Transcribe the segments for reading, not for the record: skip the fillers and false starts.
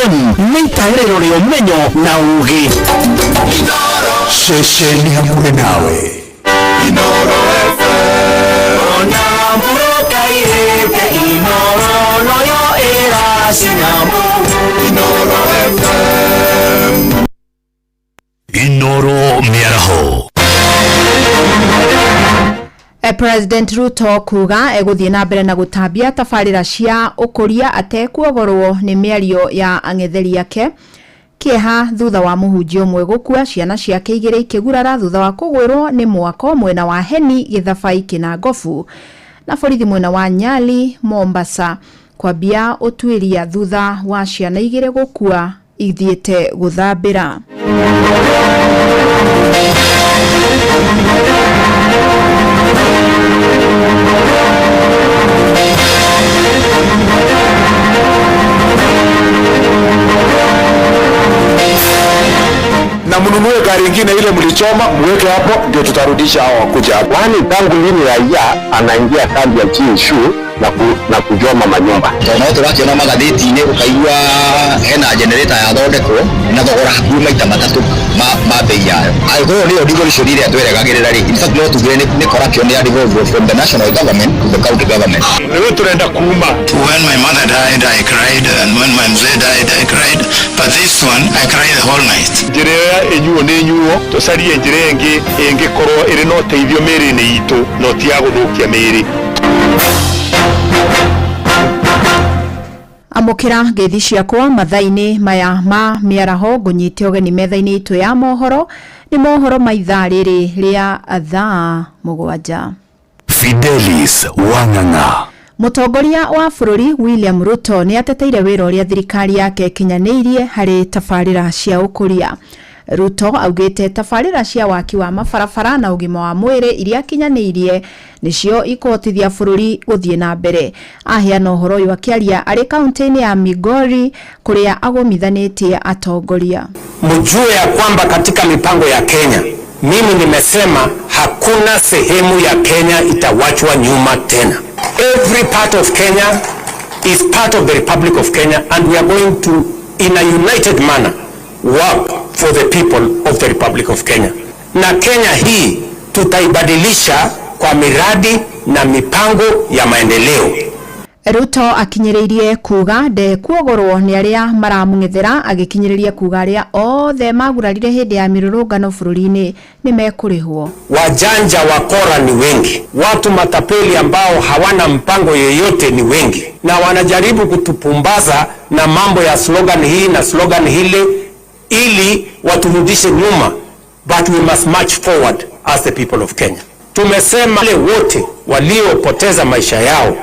FM nĩ itaĩrĩro rĩa ũmenyo na ũũgĩ. Ceceni hakuhĩ nawe. Inooro FM. Ona mũrũkairĩte Inooro noyo ĩracinamo. Inooro FM. Inooro Mĩaraho. President Ruto kuga egũthiĩ na mbere na gũtambia tabarĩra cia ũkũria atekuogorwo nĩ mĩario ya ang'etheri ake. Kĩeha thutha wa mũhunjia ũmwe gũkua, ciana ciake igĩrĩ ikĩgurara thutha wa kũgwĩrwo nĩ mwako mwena wa Heni Gĩthabai Kĩnangobu, na borithi mwena wa Nyali Mombasa kwambia ũtuĩria thutha wa ciana igĩrĩ gũkua ithiĩte gũthambĩra. Na mnunue gari ingine ile mlichoma, mweke hapo, ndio tutarudisha hao wakuja hapo. Kwani tangu lini raia anaingia kambi ya GSU na kujoma manyumba? Tondũ no tũrakĩona magathĩti-inĩ ũkaigua hena generator yathondekwo na thogora hakuhĩ maita matatũ ma bei yayo. Angĩkorwo nĩyo devolution ĩrĩa tweregagĩrĩra rĩ, in fact no tugire nĩ corruption ya devolve from the national government to the county government. Nĩwe tũrenda kuma. When my mother died, I cried, and when my mzee died, I cried. But this one, I cried the whole night. Njĩra ĩrĩa ĩnyuo nĩ nyuo, tũcarie njĩra ĩngĩ ĩngĩkorwo ĩrĩ na ũteithio mĩĩrĩ-inĩ itũ, no ti ya gũthũkia mĩĩrĩ. Amũkĩra ngeithi ciakwa mathaa-inĩ maya ma mĩaraho, ngũnyite ũgeni metha-inĩ itũ ya mohoro. Nĩ mohoro ma ithaa rĩrĩ rĩa thaa 7. Fidelis Wang'ang'a. Mũtongoria wa bũrũri William Ruto nĩ ateteire wĩra ũrĩa thirikari yake ĩkinyanĩirie harĩ tabarĩra cia ũkũria. Ruto augĩte tabarĩra cia waki wa mabarabara na ũgima wa mwĩrĩ iria akinyanĩirie nĩcio ikũhotithia bũrũri gũthiĩ na mbere. Aheana ũhoro ũyũ akĩaria arĩ kaunti-inĩ ya Migori kũrĩa agomithanĩtie atongoria. Mjue ya kwamba katika mipango ya Kenya, mimi nimesema hakuna sehemu ya Kenya itawachwa nyuma tena. Every part of Kenya is part of the Republic of Kenya, and we are going to, in a united manner, work for the people of the Republic of Kenya. Na Kenya hii tutaibadilisha kwa miradi na mipango ya maendeleo. Ruto akinyĩrĩirie kuga ndekuogorwo nĩ arĩa maramũng'ethera, agĩkinyĩrĩria kuga arĩa othe magurarire hĩndĩ ya mĩrũrũngano bũrũri-inĩ nĩ mekũrĩhwo. Wajanja wakora ni wengi, watu matapeli ambao hawana mpango yeyote ni wengi, na wanajaribu kutupumbaza na mambo ya slogan hii na slogan hile ili waturudishe nyuma, but we must march forward as the people of Kenya. Tumesema wale wote waliopoteza maisha yao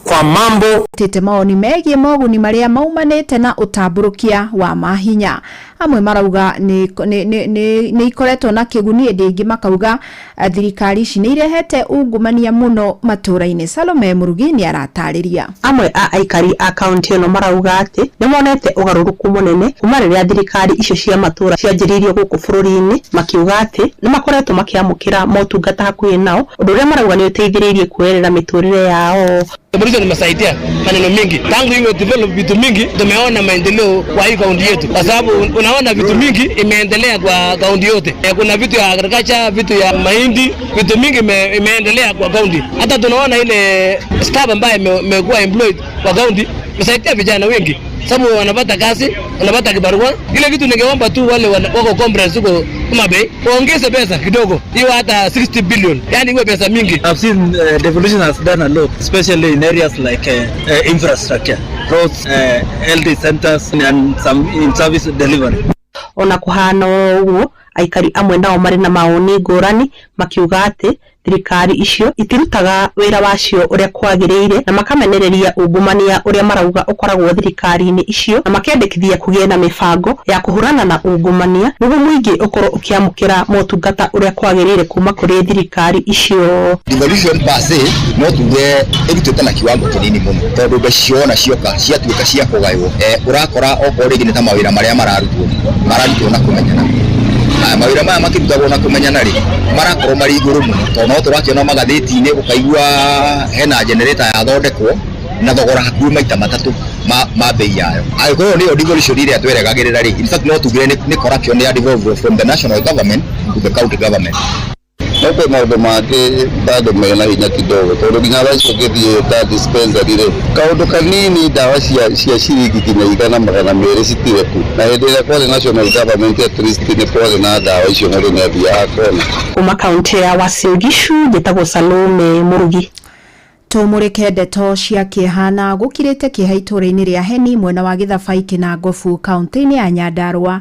kwa mambo tete mawoni megiĩ moguni marĩa maumanĩte na ũtambũrũkia wa mahinya. Amwe marauga nĩ ikoretwo na kĩguni, ĩndĩ ingĩ makauga thirikari ici nĩ irehete ungumania mũno matũũra-inĩ. Salome Mũrugi nĩ aratarĩria. Amwe a aikari a kaunti ĩno marauga atĩ nĩ monete ũgarũrũku mũnene kuma rĩrĩa thirikari icio cia matũũra cianjĩrĩirio gũkũ bũrũri-inĩ, makiuga atĩ nĩ makoretwo makĩamũkĩra motungata hakuhĩ nao, ũndũ ũrĩa marauga nĩ ũteithĩrĩirie kuoerera mĩtũrĩre yao. Devolution imesaidia maneno mingi tangu iwe develop vitu mingi, tumeona maendeleo kwa hii kaunti yetu, kwa sababu unaona vitu mingi imeendelea kwa kaunti yote. Kuna vitu ya agriculture, vitu ya mahindi, vitu mingi imeendelea kwa kaunti. Hata tunaona ile staff ambayo imekuwa employed kwa kaunti imesaidia vijana wengi, sababu wanapata kazi, wanapata kibarua. Ile kitu ningeomba tu wale wako conference huko Homa Bay waongeze pesa kidogo, iwe hata 60 billion, yani iwe pesa mingi. I've seen devolution has done a lot, especially in areas like infrastructure, roads, health centers and some in service delivery. Ona kuhana ũguo, aikari amwe nao marĩ na mawoni ngũrani, makiuga atĩ thirikari icio itirutaga wĩra wacio ũrĩa kwagĩrĩire, na makamenereria ungumania ũrĩa marauga ũkoragwo thirikari-inĩ icio, na makendekithia kũgĩe na mĩbango ya kũhũrana na ungumania nĩguo mũingĩ ũkorwo ũkĩamũkĩra motungata ũrĩa kwagĩrĩire kuma kũrĩ thirikari icio. Devolution per se no tuge ĩrutĩte na kiwango kĩnini mũno, tondũ mbeca ciona cioka ciatuĩka cia kũgaywo, ũrakora okorwo rĩngĩ nĩ ta mawĩra marĩa mararutwo na kũmenyana. Mawĩra maya makĩrutagwo na kũmenyana rĩ, marakorwo marĩ igũrũ mũno, tondũ no tũrakĩona magathĩti-inĩ ũkaigua hena generator yathondekwo Na thogora hakuhĩ maita matatũ ma bei yayo. Angĩkorwo nĩyo devolution ĩrĩa tweregagĩrĩra rĩ, in fact no tugire nĩ corruption ya devolved from the national government to the county government. No kwĩ maũndũ mangĩ bado mena hinya kidogo, tondũ nginya thaa ici ũngĩthiĩ ta dispensary rĩ, kaũndũ kanini, ndawa cia ciringi nginya 100, 200 citirĩ ku, na hĩndĩ ĩrĩa kwarĩ national government, at least nĩ kwarĩ na ndawa icio, mũndũ nĩ athiaga akona. Kuma kaunti ya Uasin Gishu, njĩtagwo Salome Mũrugi. Tũmũrĩke ndeto cia kĩeha. Na gũkirĩte kĩeha itũũra-inĩ rĩa Heni, mwena wa Gĩthabai Kĩnangobu, kaunti-inĩ ya Nyandarũa,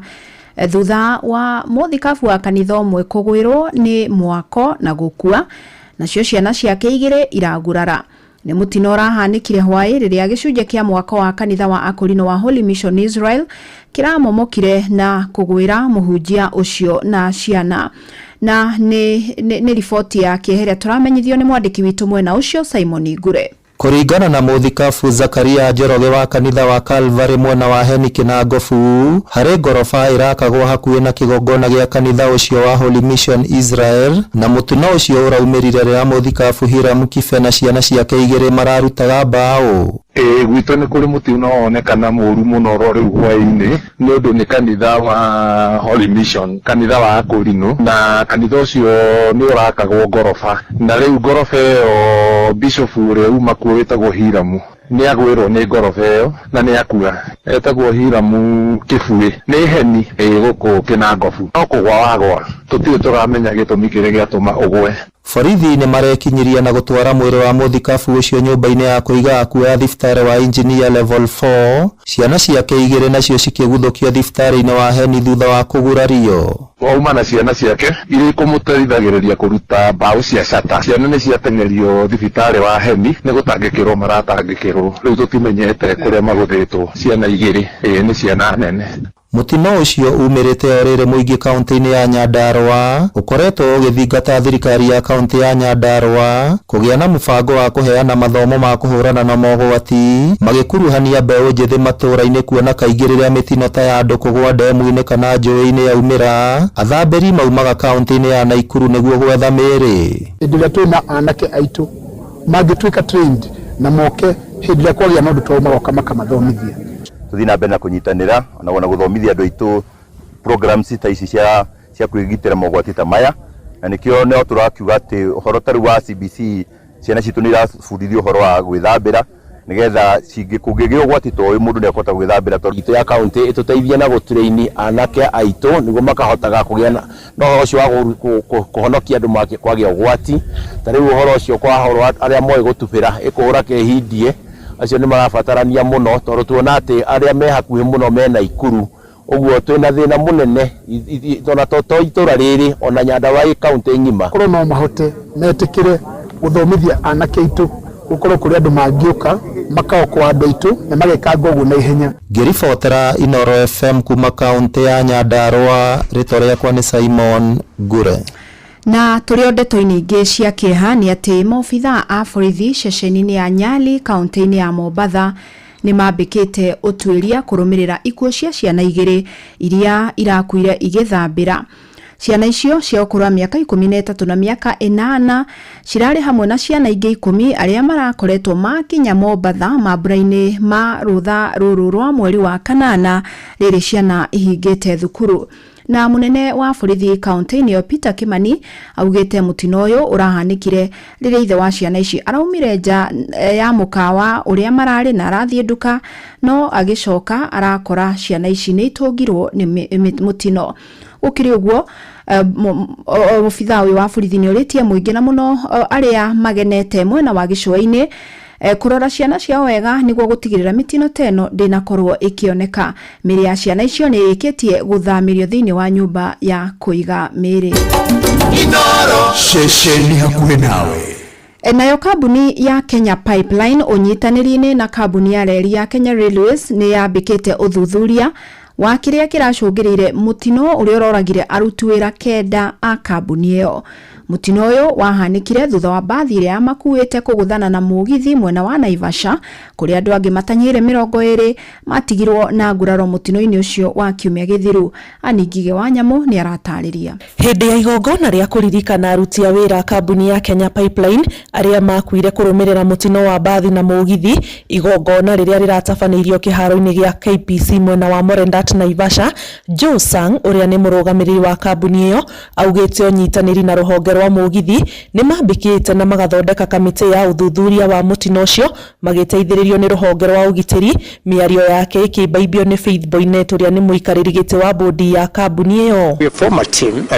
thutha wa mũthikabu wa kanitha ũmwe kũgwĩrwo nĩ mwako na gũkua, nacio ciana ciake igĩrĩ iragurara. Nĩ mũtino ũrahanĩkire hwaĩ rĩrĩa gĩcunjĩ kĩa mwako wa kanitha wa Akorino wa Holy Mission Israel kĩramomokire na kũgwĩra mũhunjia ũcio na ciana. Na nĩ riboti ya kĩeha ĩrĩa tũramenyithio nĩ mwandĩki witũ mwena ũcio, Simon Ngure. Kũringana na mũthikabu Zakaria Njoroge wa kanitha wa Calvary mwena wa Heni Kĩnangobu, harĩ ngoroba ĩrakagwo hakuhĩ na kĩgongona gĩa kanitha ũcio wa Holy Mission Israel, na mũtino ũcio ũraumĩrire rĩrĩa mũthikabu Hiram Kibe na ciana ciake igĩrĩ mararutaga mbaũ. Ĩĩ, gwitũ nĩ kũrĩ mũtino wonekana mũru mũno ro rĩu hwaĩ-inĩ, nĩ ũndũ nĩ kanitha wa Holy Mission, kanitha wa Akorino, na kanitha ũcio nĩ ũrakagwo ngoroba, na rĩu ngoroba ĩyo bishop ũrĩa uma kuo wĩtagwo Hiramu nĩ agwĩrwo nĩ ngoroba ĩyo na nĩ akua. Etagwo Hiramu Kĩbuĩ, nĩ heni ĩ gũkũ Kĩnangobu. No kũgwa wagwa, tũtirĩ tũramenya gĩtũmi kĩrĩa gĩatũma ũgwe. Borithi nĩ marekinyiria na gũtwara mwĩrĩ wa mũthikabu ũcio nyũmba-inĩ ya kũiga akuũ ya thibitarĩ wa Engineer Level 4, ciana ciake igĩrĩ nacio cikĩguthũkio thibitarĩ-inĩ wa Heni thutha wa kũgurario. Wauma na ciana ciake iria ikũmũteithagĩrĩria kũruta mbaũ cia cata. Ciana nĩ ciateng'erio thibitarĩ wa Heni, nĩ gũtangĩkĩrwo maratangĩkĩrwo. Rĩu tũtimenyete kũrĩa magũthĩtwo ciana igĩrĩ. Ĩĩ, nĩ ciana nene. Mũtino ũcio umĩrĩte o rĩrĩ mũingĩ kaunti-inĩ ya Nyandarũa ũkoretwo ũgĩthingata thirikari ya kaunti ya Nyandarũa kũgĩa na mũbango wa kũheana mathomo ma kũhũrana na mogwati magĩkuruhania mbeũ njĩthĩ matũũra-inĩ, kuona kaingĩ rĩrĩa mĩtino ta ya andũ kũgũa ndemu-inĩ kana njũĩ-inĩ yaumĩra, athambĩri maumaga kaunti-inĩ ya Naikuru nĩguo gwetha mĩĩrĩ. Hĩndĩ ĩrĩa twĩna anake aitũ mangĩtuĩka trained na moke hĩndĩ ĩrĩa kwagĩa na ũndũ ta ũyũ, magoka makamathomithia. Tuthiĩ na mbere na kũnyitanĩra ona gũthomithia andũ aitũ programs ta ici cia kwĩgitĩra mogwati ta maya, na nĩkĩo no tũrakiuga atĩ ũhoro ta rĩu wa CBC, ciana citũ nĩ irabundithio ũhoro wa gwĩthambĩra, nĩgetha kũngĩgĩa ũgwati ta ũyũ, mũndũ nĩ akũhota gwĩthambĩra tondũ itũ ya kaunti ĩtũteithie na gũtrain anake aitũ nĩguo makahotaga kũgĩa na ũhoro ũcio wa kũhonokia andũ kwagĩa ũgwati. Ta rĩu ũhoro ũcio kwa ũhoro wa arĩa moĩ gũtubĩra, ĩkũhũra kĩhindie, acio nĩ marabatarania mũno, tondũ tuona atĩ arĩa me hakuhĩ mũno me Naikuru. Ũguo twĩna thĩna mũnene ona to itũra rĩrĩ, ona Nyandarũa ĩ kaunti ng'ima. Korwo no mahote metĩkĩre gũthomithia anake aitũ, gũkorwo kũrĩ andũ mangĩũka makaokoa andũ aitũ na magekanga ũguo na ihenya. Ngĩribotera Inoro FM kuma kaunti ya Nyandarũa, rĩtwa rĩakwa nĩ Simon Ngure. Na tũrĩ o ndeto-inĩ ingĩ cia kĩeha, nĩ atĩ maobithaa a borithi ceceni-inĩ ya Nyali, kaunti-inĩ ya Mombatha, nĩ mambĩkĩte ũtuĩria kũrũmĩrĩra ikuũ cia ciana igĩrĩ iria irakuire igĩthambĩra. Ciana icio cia ũkũrũ wa mĩaka 13 na mĩaka 8 cirarĩ hamwe na ciana ingĩ 10 arĩa marakoretwo makinya Mombatha mambura-inĩ ma rũtha rũrũ rwa mweri wa kanana, rĩrĩ ciana ihingĩte thukuru. Na mũnene wa borithi kaunti-inĩ ĩyo, Peter Kimani, augĩte mũtino ũyũ ũrahanĩkire rĩrĩa ithe wa ciana ici araumire nja ya mũkawa ũrĩa mararĩ na arathiĩ nduka, no agĩcoka arakora ciana ici nĩ itũngirwo nĩ mũtino. Gũkĩrĩ ũguo, obithaa ũyũ wa borithi nĩ ũrĩtie mũingĩ, na mũno arĩa magenete mwena wa gĩcũa-inĩ, kũrora ciana ciao wega nĩguo gũtigĩrĩra mĩtino ta ĩno ndĩnakorwo ĩkĩoneka. Mĩĩrĩ ya ciana icio nĩ ĩrĩkĩtie gũthamĩrio thĩinĩ wa nyũmba ya kũiga mĩĩrĩ. Ceceni hakuhĩ nawe. Nayo kambuni ya Kenya Pipeline ũnyitanĩri-inĩ na kambuni ya reri ya Kenya Railways nĩ yambĩkĩte ũthuthuria wa kĩrĩa kĩracũngĩrĩire mũtino ũrĩa ũroragire aruti wĩra kenda a kambuni ĩyo. Mutino uyu wahanikire thutha wa mbathi ĩrĩa yamakuĩte kũgũthana na mũgithi mwena wa Naivasha kũrĩa andũ angĩ matanyĩire 20 matigirwo na nguraro mũtino-inĩ ũcio wa kiumia gĩthiru. Anne Ngige wa Nyamũ nĩ aratarĩria. Hĩndĩ ya igongona rĩa kũririkana aruti a wĩra a kambuni ya Kenya Pipeline arĩa makuire kũrũmĩrĩra mũtino wa mbathi na mũgithi, igongona rĩrĩa rĩratabanĩirio kĩharo-inĩ gĩa KPC mwena wa Morendat Naivasha, Joe Sang ũrĩa nĩ mũrũgamĩrĩri wa kambuni ĩyo augĩte ũnyitanĩri na rũhonge rwa mũgithi nĩ mambĩkĩte na magathondeka kamĩtĩ ya ũthuthuria wa mũtino ũcio magĩteithĩrĩrio nĩ rũhonge rwa ũgitĩri. Mĩario yake ĩkĩmbaimbio nĩ Faith Boinnet ũrĩa nĩ mũikarĩri gĩtĩ wa bodi ya kambuni ĩyo. We form a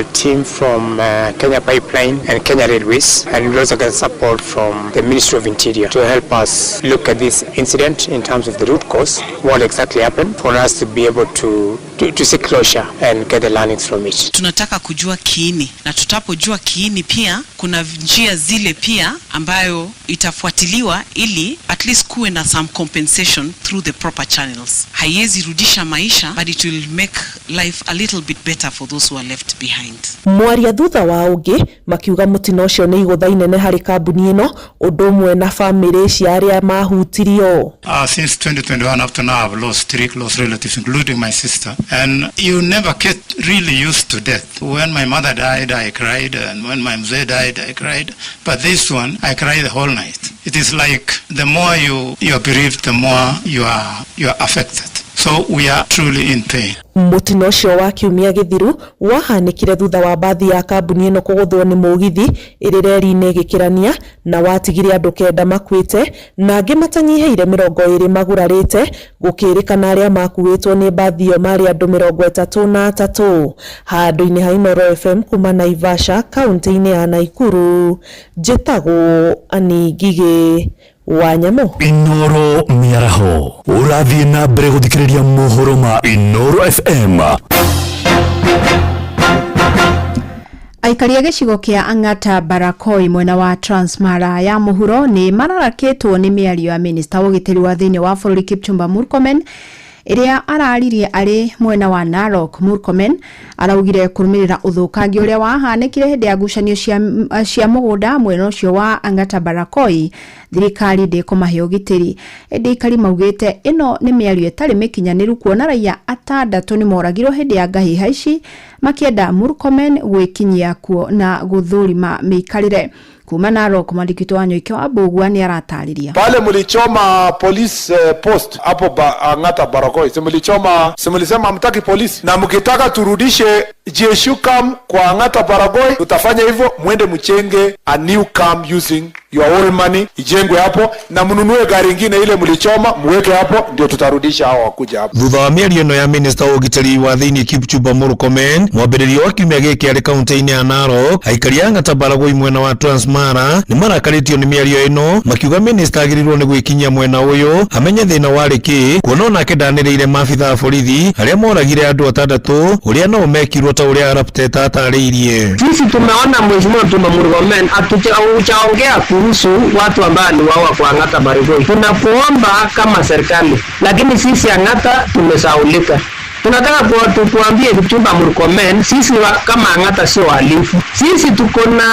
team from Kenya Pipeline and Kenya Railways, and we also get support from the Ministry of Interior to help us look at this incident in terms of the root cause, what exactly happened, for us to be able to seek closure and get the learnings from it. Tunataka kujua kiini, na tutapojua kiini pia kuna njia zile pia ambayo itafuatiliwa ili at least kuwe na some compensation through the proper channels. Haiwezi rudisha maisha, but it will make life a little bit better for those who are left behind. Mwaria thutha wa ũngĩ makiuga mũtino ũcio nĩ igũtha inene harĩ kambuni ĩno ũndũ ũmwe na bamĩrĩ cia arĩa mahutirio. Since 2021 up to now, I've lost 3 close relatives, including my sister. And you never get really used to death. When my mother died, I cried, and when my mzee died, I cried. But this one, I cried the whole night. It is like the more you are bereaved, the more you are affected. So we are truly in pain. Mũtino ũcio wa kiumia gĩthiru wahanĩkire thutha wa mbathi ya kambuni ĩno kũgũthwo nĩ mũgithi ĩrĩ reri-inĩ ĩgĩkĩrania na watigire andũ 9 makuĩte na angĩ matanyihĩire 20 magurarĩte, gũkĩrĩkana arĩa makuĩtwo nĩ mbathi ĩyo marĩ andũ 33. Handũ-inĩ ha Inooro FM kuma Naivasha kaunti-inĩ ya Naikuru, njĩtagwo Anne Ngige wa Nyamũ. Inooro mĩaraho ũrathiĩ na mbere gũthikĩrĩria mohoro ma Inooro FM. Aikari a gĩcigo kĩa Ang'ata Barakoi mwena wa Transmara ya mũhuro nĩ mararakĩtwo nĩ mĩario ya minista wa ũgitĩri wa thĩinĩ wa bũrũri Kipchumba Murkomen ĩrĩa araririe arĩ mwena wa Narok. Murkomen araugire kũrũmĩrĩra ũthũkangia ũrĩa wahanĩkire hĩndĩ ya ngucanio cia mũgũnda mwena ũcio wa Ang'ata Barakoi, thirikari ndĩkũmahe ũgitĩri. Ĩndĩ aikari maugĩte ĩno nĩ mĩario ĩtarĩ mĩkinyanĩru kuona raia 6 nĩ moragirwo hĩndĩ ya ngahĩha ici makĩenda Murkomen gwĩkinyia kuo na gũthũrima mĩikarĩre. Kuma Narok, mwandĩki wa Nyoike wa Mbũgua nĩ aratarĩria. Pale mlichoma police post hapo Ang'ata Barakoi, si mlisema hamtaki polisi, na mkitaka turudishe GSU camp kwa Ang'ata Barakoi tutafanya hivyo. Mwende mchenge a new camp using your own money, ijengwe hapo na mnunue gari ingine ile mlichoma muweke hapo, ndio tutarudisha hao wakuja hapo. Thutha wa mĩario ĩno ya minista wa ũgitĩri wa thĩinĩ Kipchumba Murkomen mwambĩrĩrio wa kiumia gĩkĩ arĩ kaunti-inĩ ya Narok, aikari a Ang'ata Baragoi mwena wa Transmara nĩ marakarĩtio nĩ mĩario ĩno makiuga minista agĩrĩirwo nĩ gwĩkinyia mwena ũyũ amenye thĩna warĩ kĩ, kuona onake ndanĩrĩire maabitha a borithi arĩa moragire andũ 6 ũrĩa nao mekirwo ta ũrĩa Arap Teta atarĩirie. Sisi tumeona mheshimiwa Kipchumba Murkomen hatujaongea kuhusu watu ambao waliuawa kwa Ang'ata Baragoi. Tunakuomba kama serikali, lakini sisi Ang'ata tumesaulika. Tunataka tuambie Kipchumba Murkomen, sisi kama Ang'ata sio wahalifu. Sisi tuko na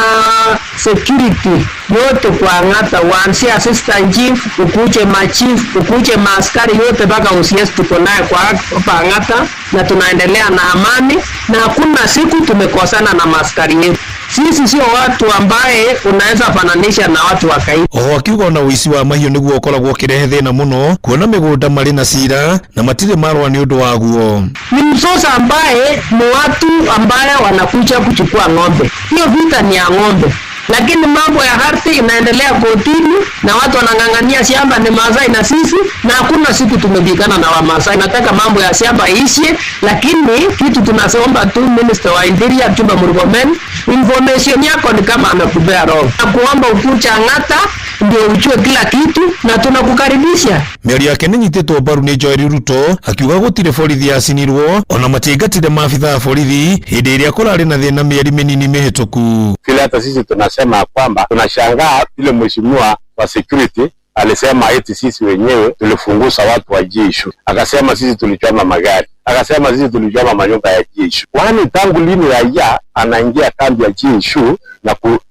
security yote kwa Ang'ata, kuanzia assistant chief, ukuje machief, ukuje maaskari yote mpaka OCS tuko naye kwa hapa Ang'ata, na tunaendelea na amani na hakuna siku tumekosana na maaskari yetu. Sisi sio watu ambaye unaweza fananisha na watu wa kawaida. Oho akiuga ona ũici wa mahiũ nĩguo ũkoragwo ũkĩrehe thĩna mũno kuona mĩgũnda marĩ na cira na matirĩ marũa nĩ ũndũ waguo. Ni mzozo ambaye ni watu ambaye wanakuja kuchukua ng'ombe. Hiyo vita ni ya ng'ombe. Lakini mambo ya ardhi inaendelea kotini na watu wanang'ang'ania shamba ni Maasai na sisi, na hakuna siku tumepigana na Wamasai. Nataka mambo ya shamba iishe, lakini kitu tunasomba tu Minister wa Interior Kipchumba Murkomen, information yako ni kama amekupea roho. Nakuomba ukuja Ang'ata ndio ujue kila kitu na tunakukaribisha. Mĩario yake nĩnyitĩtwo mbaru nĩ Joel Ruto akiuga gũtirĩ borithi yacinirwo ona matiaingatire maabitha a borithi hĩndĩ ĩrĩa kũrarĩ na thĩna mĩeri mĩnini mĩhĩtũku. Vile hata sisi tunasema kwamba tunashangaa vile mheshimiwa wa security Alisema eti sisi wenyewe tulifungusa watu wa jeshi, akasema sisi tulichoma magari, akasema sisi tulichoma manyumba ya jeshi. Kwani tangu lini raia anaingia kambi ya jeshi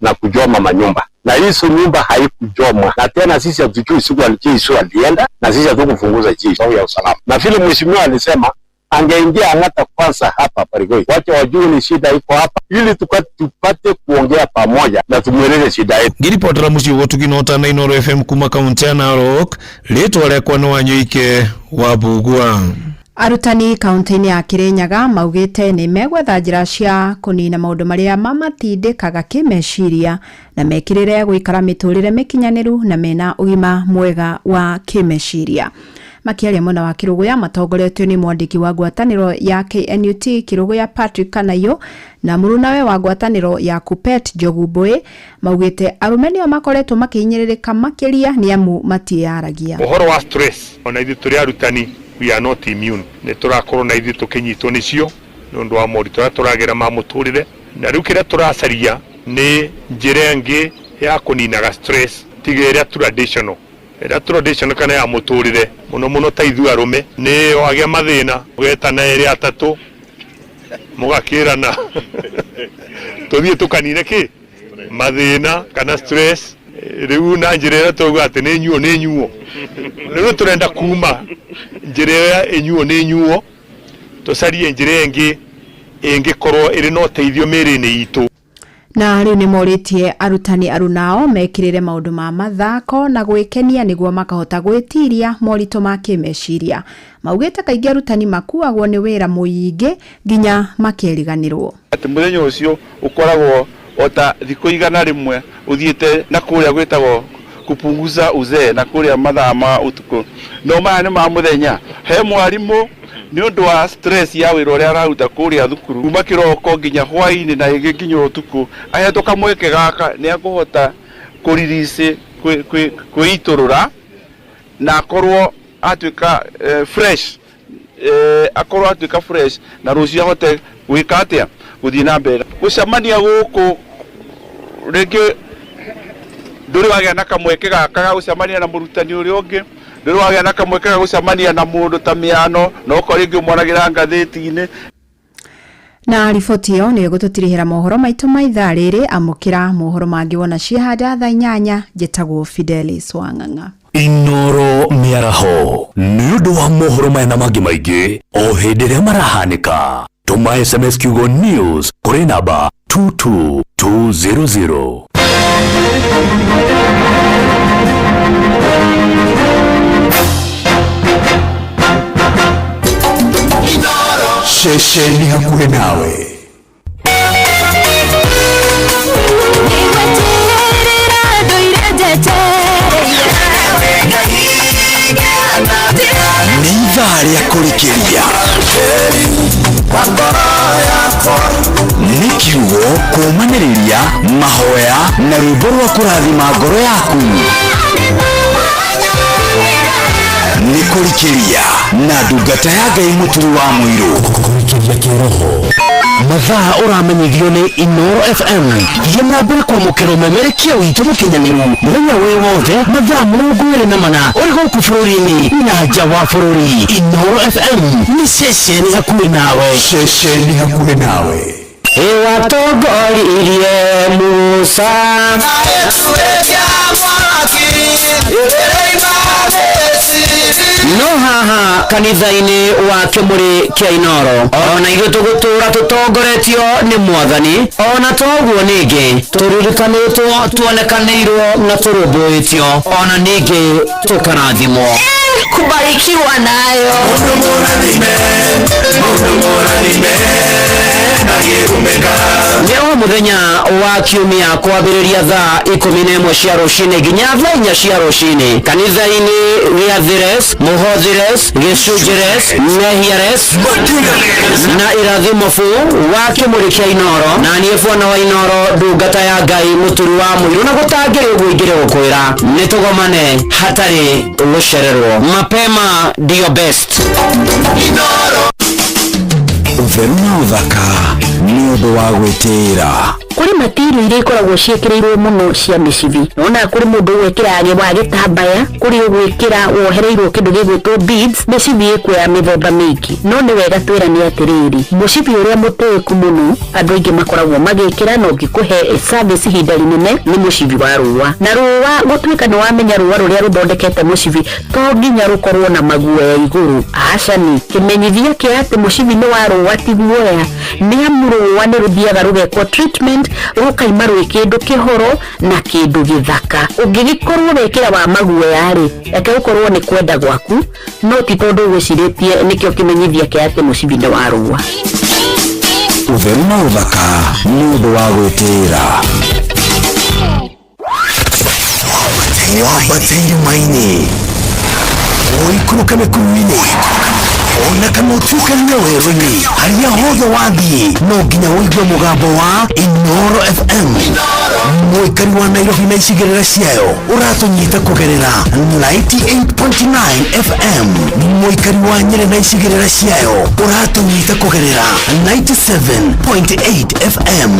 na kuchoma manyumba? Na hizo nyumba haikuchomwa, na tena sisi hatujui siku jeshi alienda, na sisi hatukufunguza jeshi ya usalama. Na vile mheshimiwa alisema angeingia Ang'ata kwanza hapa Barigoi, wacha wajue ni shida iko hapa, ili tupate kuongea pamoja na tumweleze shida yetu. Ngiripotera muciĩ gũtuginota na Inooro FM kuma kaunti ya Narok, rĩtwa rĩakwa nĩ Wanyoike wa Mbugua. Arutani kaunti-inĩ ya Kirinyaga maugĩte nĩ megwetha njĩra cia kũnina maũndũ marĩa mamatindĩkaga kĩmeciria na mekĩrĩre gũikara mĩtũrĩre mĩkinyanĩru na mena ũgima mwega wa kĩmeciria. Makĩaria mwena wa Kĩrũgũya matongoretio nĩ mwandĩki wa ngwatanĩro ya KNUT Kĩrũgũya Patrick Kanayo na mũrunawe wa ngwatanĩro ya Kupet Njogu Mbui, maugĩte arũme nĩo makoretwo makĩhinyĩrĩrĩka makĩria nĩ amu matiĩyaragia. Ũhoro wa stress ona ithuĩ tũrĩ arutani, we are not immune, nĩ tũrakorwo na ithuĩ tũkĩnyitwo nĩcio nĩ ũndũ wa moritũ marĩa tũragera ma mũtũrĩre, na rĩu kĩrĩa tũracaria nĩ njĩra ĩngĩ ya kũninaga stress tiga ĩrĩa traditional, ĩrĩa traditional kana ya mũtũrĩre mũno mũno ta ithuĩ arũme nĩ wagĩa mathĩna ũgetana erĩ atatũ mũgakĩrana tũthiĩ tũkanine kĩ mathĩna kana stress. Rĩu na njĩra ĩrĩa tũrauga atĩ nĩ nyuo nĩ nyuo, rĩu tũrenda kuma njĩra ĩrĩa ĩnyuo nĩ nyuo, tũcarie njĩra ĩngĩ ĩngĩkorwo ĩrĩ na ũteithio mĩĩrĩ-inĩ itũ. Na rĩu nĩ morĩtie arutani arunao mekĩrĩre maũndũ ma mathako na gwĩkenia nĩguo makahota gwĩtiria moritũ ma kĩmeciria. Maugĩte kaingĩ arutani makuagwo nĩ wĩra mũingĩ nginya makeriganĩrwo. Atĩ mũthenya ũcio ũkoragwo ota thikũ 100 ũthiĩte na kũrĩa gwĩtagwo kupunguza uzee na kũrĩa mathaa ma ũtukũ, no maya nĩ ma mũthenya. He mwarimũ nĩ ũndũ wa stress ya wĩra ũrĩa araruta kũrĩa thukuru kuma kĩroko nginya hwaĩ-inĩ na ĩngĩ nginya ũtukũ, ahetwo kamweke gaka nĩ akũhota kũririci kwĩitũrũra na akorwo atuĩka fresh, akorwo atuĩka fresh na rũciũ ahote gwĩka atĩa, gũthiĩ na mbere. Gũcemania gũkũ rĩngĩ ndũrĩ wagĩa na kamweke gaka ga gũcemania na mũrutani ũrĩa ũngĩ, ndũrĩ wagĩa na kamweke ga gũcemania na mũndũ ta mĩano, na okorwo rĩngĩ ũmonagĩra ngathĩti-inĩ. Na riboti ĩyo nĩ ĩgũtũtirihĩra mohoro maitũ ma ithaa rĩrĩ. Amũkĩra mohoro mangĩ wona ciĩhanda thaa 8. Njĩtagwo Fidelis Wang'ang'a. Inooro mĩaraho nĩ ũndũ wa mohoro maya na mangĩ maingĩ o hĩndĩ ĩrĩa marahanĩka. Tũma SMS kiugo news kũrĩ namba 22200. Ceceni hakuhĩ nawe. Nĩ ithaa rĩa kũrikĩria, nĩ kiugo kũũmanĩrĩria, mahoya na rwĩmbo rwa kũrathima ngoro yaku. Nĩ kũrikĩria na ndungata ya Ngai Mũturi wa Mũirũ. Kũrikĩria kĩroho mathaa ũramenyithio nĩ Inooro FM. Thiĩ na mbere kwamũkĩra ũmemerekia witũ mũkinyanĩru mũthenya wĩ wothe mathaa 24 ũrĩ gũkũ bũrũri-inĩ na nja wa bũrũri. Inooro FM nĩ ceceni hakuhĩ nawe. Ceceni hakuhĩ nawe. Ĩwatongoririe Musa no haha kanitha-inĩ wa kĩmũrĩ kĩa Inooro ona ithuĩ tũgũtũra tũtongoretio nĩ Mwathani, ona toguo ningĩ tũririkanĩtwo, tuonekanĩirwo na tũrũmbũĩtio, ona ningĩ tũkarathimwo. Kubarikiwa nayo. Nĩ o mũthenya wa kiumia kwambĩrĩria thaa 11 cia rũcinĩ nginya thaa 4 cia rũcinĩ kanitha-inĩ gĩa Thires, Mũhothires, Gĩcunjires, Mehiares na Irathimo bũ wa kĩmũrĩ kĩa Inooro. Na niĩ bwana wa Inooro, ndungata ya Ngai Mũturi wa Mũirũ, na gũtangĩrĩ ũguo ingĩrĩ gũkwĩra nĩ tũgomane hatarĩ gũcererwo. Mapema ndio best. Ũtheru na ũthaka nĩ ũndũ wa gwĩtĩĩra. Kũrĩ matirio iria ikoragwo ciĩkĩrĩirwo mũno cia mĩcibi. Nĩwonaga kũrĩ mũndũ ũgwĩkĩra wa gĩtambaya, kũrĩ ũgwĩkĩra wohereirwo kĩndũ gĩgwĩtwo beads. Mĩcibi ĩkuo ya mĩthemba mĩingĩ. No nĩ wega twĩrane atĩrĩrĩ, mũcibi ũrĩa mũtĩĩku mũno andũ aingĩ makoragwo magĩkĩra na ũngĩkũhe service ihinda rĩnene nĩ mũcibi wa rũũa. Na rũũa gũtuĩka nĩ wamenya rũũa rũrĩa rũthondekete mũcibi to nginya rũkorwo na maguoya igũrũ, aca-ni. Kĩmenyithia kĩa atĩ mũcibi nĩ wa rũũa ti guoya nĩ amu rũũa nĩ rũthiaga rũgekwo treatment rũkaima rwĩ kĩndũ kĩhoro na kĩndũ gĩthaka. Ũngĩgĩkorwo wekĩra wa maguoya-rĩ, reke gũkorwo nĩ kwenda gwaku no ti tondũ ũgwĩcirĩtie nĩkĩo kĩmenyithia kĩa atĩ mũcibi nĩ wa rũũa. Ũtheru na ũthaka nĩ ũndũ wa gwĩtĩĩra. Wambate irĩma-inĩ, ũikũrũke mĩkuru-inĩ, ona kana ũtuĩkanie werũ-inĩ, harĩa hothe wathiĩ no nginya ũigue mũgambo wa Inooro FM. Mũikari wa Nairobi na icigĩrĩra ciayo ũratũnyita kũgerera 98.9 FM. Mũikari wa Nyĩrĩ na icigĩrĩra ciayo ũratũnyita kũgerera 97.8 FM.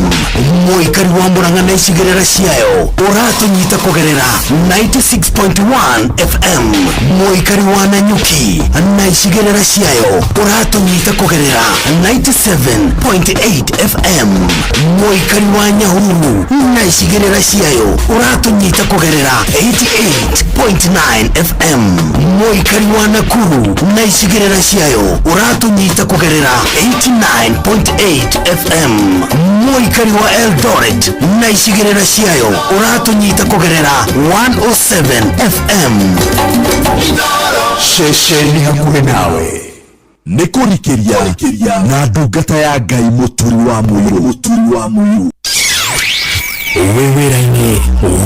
Mũikari wa Murang'a na icigĩrĩra ciayo ũratũnyita kũgerera 96.1 FM. Mũikari wa Nanyuki na icigĩrĩra ciayo ũratũnyita kũgerera 97.8 FM. Mũikari wa Nyahururu na icigĩrĩra ciayo ũratũnyita kũgerera 88.9 FM. Mũikari wa Nakuru na icigĩrĩra ciayo ũratũnyita kũgerera 89.8 FM. Mũikari wa Eldoret na icigĩrĩra ciayo ũratũnyita kũgerera 107 FM. Ceceni hakuhĩ nawe nĩ kũrikĩria na ndungata ya Ngai Mũturi wa Mũirũ. Mũturi wa Mũirũ. Wĩ wĩra-inĩ,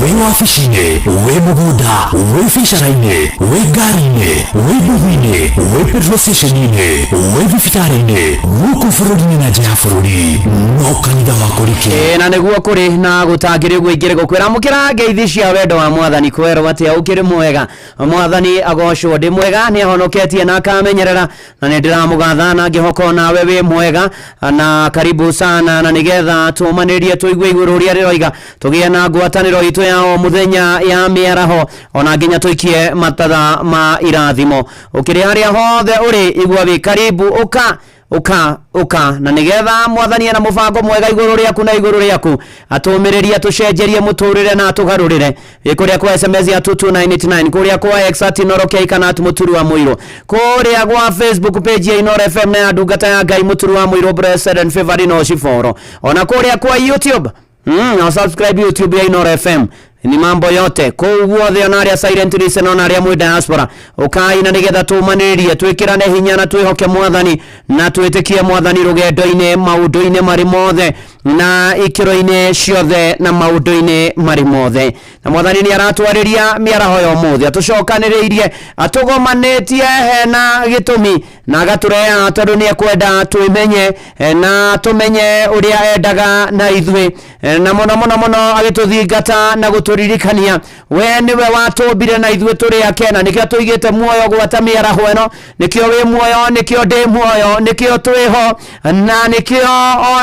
wĩ wabici-inĩ, wĩ mũgũnda, wĩ biacara-inĩ, wĩ ngari-inĩ, wĩ nduthi-inĩ, wĩ petrol station-inĩ, wĩ thibitarĩ-inĩ, gũkũ bũrũri-inĩ na nja ya bũrũri, no kanitha wa kũrikĩria. Ĩĩ, na nĩguo kũrĩ na gũtangĩrĩ ũguo ingĩrĩ gũkwĩra amũkĩra ngeithi cia wendo wa mwathani kwerwo atĩa ũkĩrĩ mwega mwathani agocwo ndĩ mwega nĩ ahonoketie na akamenyerera na nĩ ndĩramũgatha na ngĩhoka nawe wĩ mwega na karibu sana na nĩgetha tũmanĩrie tũigue igũrũ ũrĩa rĩroiga tũgĩe na ngwatanĩro itũ ya o mũthenya ya mĩaraho ona nginya tũikie matatha ma irathimo ũkĩrĩ harĩa hothe ũrĩ igua wĩ karibu ũka ũka ũka na nĩgetha mwathani ena mũbango mwega igũrũ rĩaku na igũrũ rĩaku atũmĩrĩrie atũcenjerie mũtũrĩre na atũgarũrĩre. Ĩ kũrĩa kwa SMS ya 22989, kũrĩa kwa X at Inooro K kana at Mũturi wa Mũirũ, kũrĩa gwa Facebook page ya Inooro FM na ya ndungata ya Ngai Mũturi wa Mũirũ Blessed and Favored no Ciboro, ona kũrĩa kwa YouTube na subscribe YouTube ya Inooro FM ni mambo yote kũu guothe, ona arĩa silent listen, ona arĩa mwĩ diaspora, ũkai na nĩgetha tũmanĩrĩrie, twĩkĩrane hinya na twĩhoke mwathani na twĩtĩkie mwathani rũgendo-inĩ, maũndũ-inĩ marĩ mothe na ikĩro-inĩ ciothe na maũndũ-inĩ marĩ mothe. Na mwathani nĩ aratwarĩria mĩaraho ya ũmũthĩ, atũcokanĩrĩirie, atũgomanĩtie hena gĩtũmi na agatũreha tondũ nĩ ekwenda twĩmenye na tũmenye ũrĩa endaga na ithuĩ, na mũno mũno mũno agĩtũthingata na gũtũririkania we nĩwe watũmbire na ithuĩ tũrĩ ake, na nĩkĩo tũigĩte muoyo gwata mĩaraho ĩno, nĩkĩo wĩ muoyo, nĩkĩo ndĩ muoyo, nĩkĩo twĩho, na nĩkĩo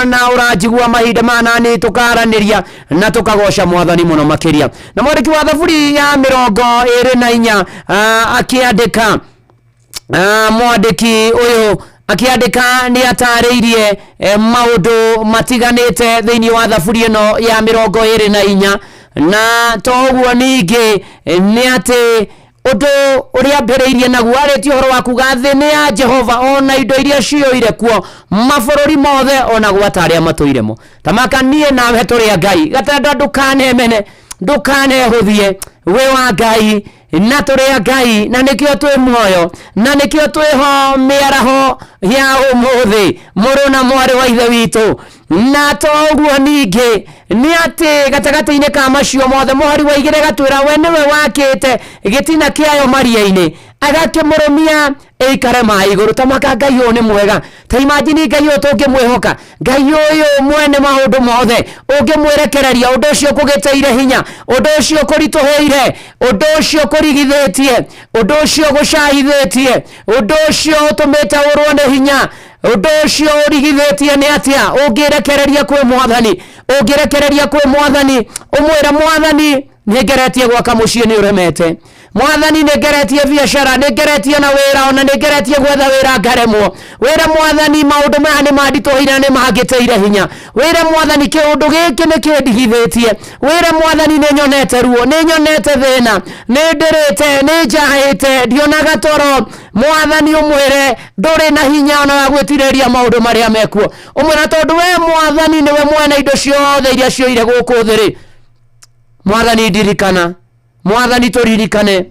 ona ũranjigua mahinda maya nani tũkaranĩria na tũkagoca mwathani mũno makĩria. Na mwandĩki wa thaburi ya 24 akĩandĩka, mwandĩki ũyũ akĩandĩka nĩ atarĩirie maũndũ matiganĩte thĩinĩ wa thaburi ĩno ya 24, na to ũguo ningĩ nĩ atĩ ũndũ ũrĩa ambĩrĩirie naguo arĩtie ũhoro wa kuga thĩ nĩ ya Jehova ona indo iria ciyũire kuo, mabũrũri mothe ona gwata arĩa matũiremo. Tamaka niĩ nawe tũrĩ a Ngai, gatenda ndũkanemene, ndũkanehũthie, wĩ wa Ngai na tũrĩ a Ngai, na nĩkĩo twĩ muoyo, na nĩkĩo twĩho mĩaraho ya ũmũthĩ, mũrũ na mwarĩ wa ithe witũ. Na to ũguo ningĩ nĩ atĩ gatagatĩ-inĩ ka macio mothe mũhari wa 2 gatwĩra we nĩwe wakĩte gĩtina kĩayo maria-inĩ, agakĩmũrũmia ĩikare maĩ igũrũ. Tamaka Ngai ũyũ nĩ mwega, ta imagine Ngai ũyũ tũngĩmwĩhoka, Ngai ũyũ mwene maũndũ mothe, ũngĩmwĩrekereria ũndũ ũcio ũkũgĩtĩire hinya, ũndũ ũcio ũkũritũhĩire, ũndũ ũcio ũkũrigithĩtie, ũndũ ũcio ũgũcahithĩtie, ũndũ ũcio ũtũmĩte ũrwo nĩ hinya, ũndũ ũcio ũrigithĩtie nĩ atĩa ũngĩrekereria kwĩ mwathani, Ũngĩrekereria kwĩ Mwathani, ũmwĩre Mwathani, nĩngeretie gwaka mũciĩ nĩ ũremete. Mwathani, nĩngeretie biacara, nĩngeretie na wĩra, ona nĩngeretie gwetha wĩra ngaremwo. Wĩre Mwathani, maũndũ maya nĩ manditũhĩire na nĩ mangĩtĩire hinya. Wĩre Mwathani, kĩũndũ gĩkĩ nĩ kĩndigithĩtie. Wĩre Mwathani, nĩ nyonete ruo, nĩ nyonete thĩna, nĩ ndĩrĩte, nĩ njahĩte, ndionaga toro. Mwathani ũmwĩre ndũrĩ na hinya ona wa gwĩtirĩria maũndũ marĩa mekuo. Ũmwĩre tondũ we Mwathani nĩwe mwene indo ciothe iria cioire gũkũ thĩ rĩ, Mwathani ndirikana, Mwathani tũririkane,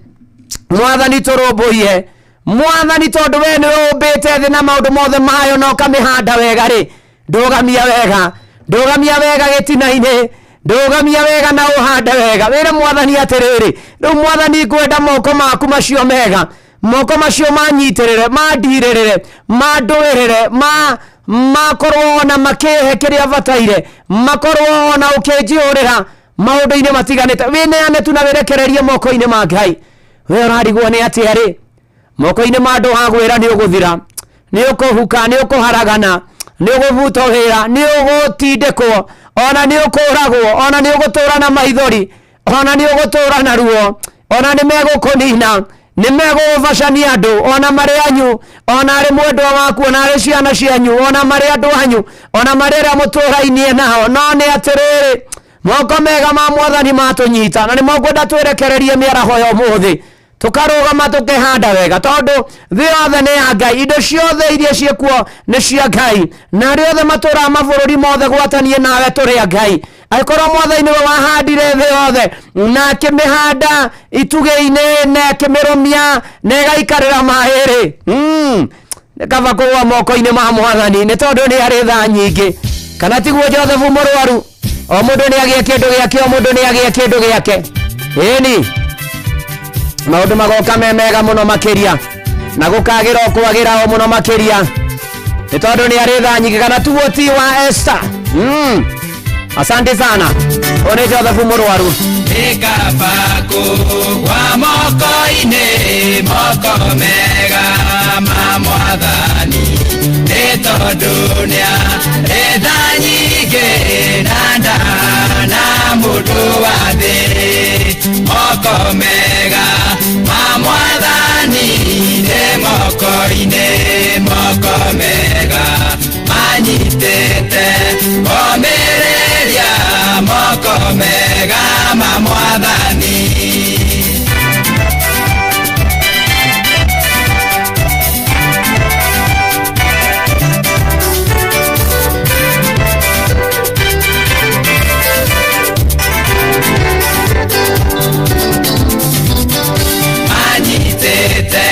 Mwathani tũrũmbũiye, Mwathani tondũ we nĩwe ũmbĩte thĩ na maũndũ mothe mayo na ũkamĩhanda wega rĩ, ndũgamia wega, ndũgamia wega gĩtina-inĩ, ndũgamia wega na ũhande wega. Wĩre Mwathani atĩrĩrĩ, rĩu Mwathani ngwenda moko maku macio mega, moko macio manyitĩrĩre, mandirĩrĩre, mandũĩrĩre, makorwo ona makĩhe kĩrĩa bataire, makorwo ona ũkĩnjihũrĩra maũndũ-inĩ matiganĩte. Wĩneane tu na wĩrekererie moko-inĩ ma Ngai. We ũrarigwo nĩ atĩa rĩ? Moko-inĩ ma andũ wagwĩra nĩ ũgũthira, nĩ ũkũhuka, nĩ ũkũharagana, nĩ ũgũbutwo wĩra, nĩ ũgũtindĩkwo, ona nĩ ũkũragwo, ona nĩ ũgũtũra na maithori, ona nĩ ũgũtũra na ruo, ona nĩ megũkũnina, nĩ megũgũbacania andũ, ona marĩ anyu, ona arĩ mwendwa waku, ona arĩ ciana cianyu, ona marĩ andũ anyu, ona marĩ arĩa mũtũrainie nao. No nĩ atĩrĩrĩ, moko mega ma Mwathani matũnyita, na nĩmo ngwenda twĩrekererie mĩaraho ya ũmũthĩ, tũkarũgama tũkĩhanda wega, tondũ thĩ yothe nĩ ya Ngai, indo ciothe iria ciĩkuo nĩ cia Ngai, na arĩa othe matũraga mabũrũri mothe gwatanie nawe tũrĩ a Ngai. Angĩkorwo Mwathani nĩwe wahandire thĩ yothe na akĩmĩhanda itugĩ-inĩ na akĩmĩrũmia na ĩgaikarĩra maĩ rĩ, nĩ kaba kũgũa moko-inĩ ma Mwathani, nĩ tondũ nĩ arĩ tha nyingĩ. Kana tiguo Joseph mũrwaru? O mũndũ nĩ agĩe kĩndũ gĩake, o mũndũ nĩ agĩe kĩndũ gĩake. Ĩni maũndũ magoka me mega mũno makĩria, na gũkagĩra o kwagĩra o mũno makĩria, nĩ tondũ nĩ arĩ tha nyingĩ. Kana tuo ti wa Esther? Asante sana. Ũyũ nĩ Joseph mũrwaru. Nĩkabakũ wa moko-inĩ, moko mega ma Mwathani, nĩ tondũ nĩarĩ tha nyingĩ na ndana mũndũ wa thĩ. Moko mega ma Mwathani nĩ moko-inĩ, moko mega manyitĩte ngomĩrĩria, moko mega ma Mwathani. Manyitĩte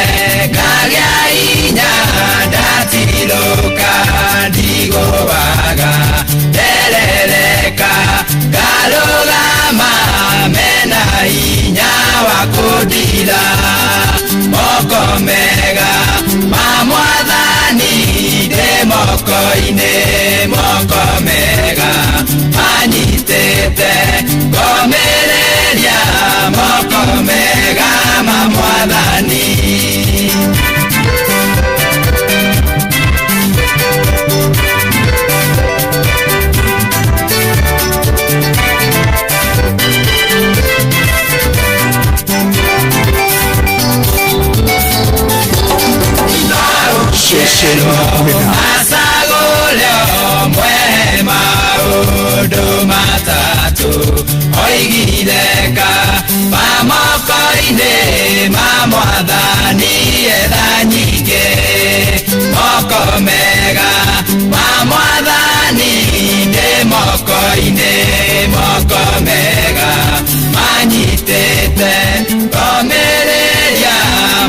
ngagĩa hinya, ndatirũka ndigũaga, nderereka ngarũgama, mena hinya wa kũndira. Moko mega ma Mwathani ndĩ moko-inĩ, moko mega manyitĩte ngomĩrĩria, moko mega ma Mwathani. Acagũre ũmwe maũndũ matatũ, oigire kaba moko-inĩ ma Mwathani etha nyingĩ. Moko mega ma Mwathani ndĩ moko-inĩ, moko mega manyitĩte ngomĩrĩria,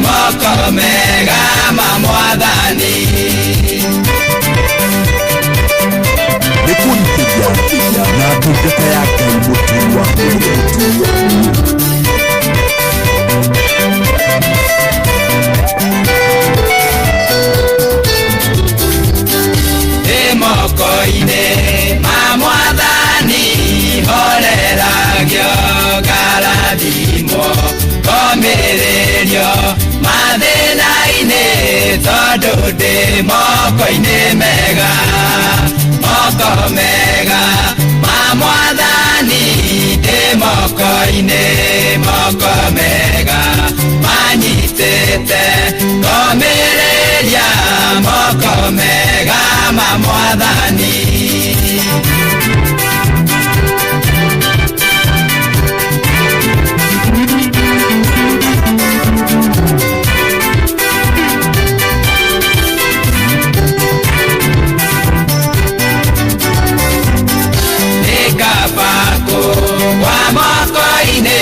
moko mega ma Mwathani. Nĩ kũrikĩria na ndungata ya Ngai mũturi wa mũrũ. Ndĩ moko-inĩ ma Mwathani, horeragio ngarathimwo, ngomĩrĩrio mathĩna-inĩ, tondũ ndĩ moko-inĩ mega, moko mega ma ma mwathani ndĩ moko-inĩ moko mega manyitĩte ngomĩrĩria moko mega ma mwathani. Nĩkabako wa moko-inĩ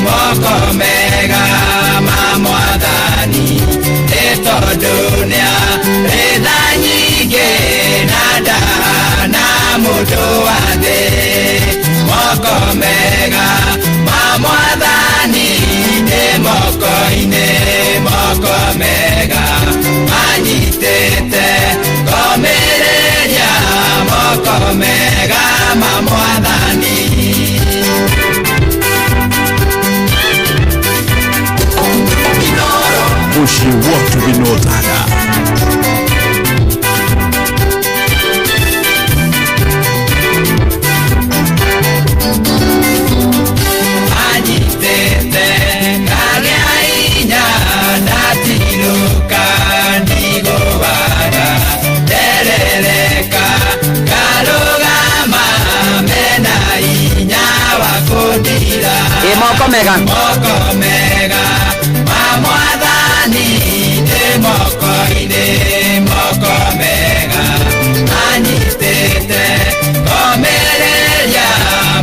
moko mega ma mwathani nĩ tondũ nĩarĩ tha nyingĩ na ndahana mũndũ wa thĩ moko mega ma mwathani nĩ moko-inĩ moko mega manyitĩte ngomĩrĩria moko mega ma mwathani. Mũciĩ watu gĩnotana. Anyitĩte ngagĩa hinya ndatirũka ndigũaga nderereka ngarũgama mena hinya wa kũndira. Ĩ moko mega. Moko mega ma mwathani ndĩ moko-inĩ moko mega anyitĩte ngomĩrĩria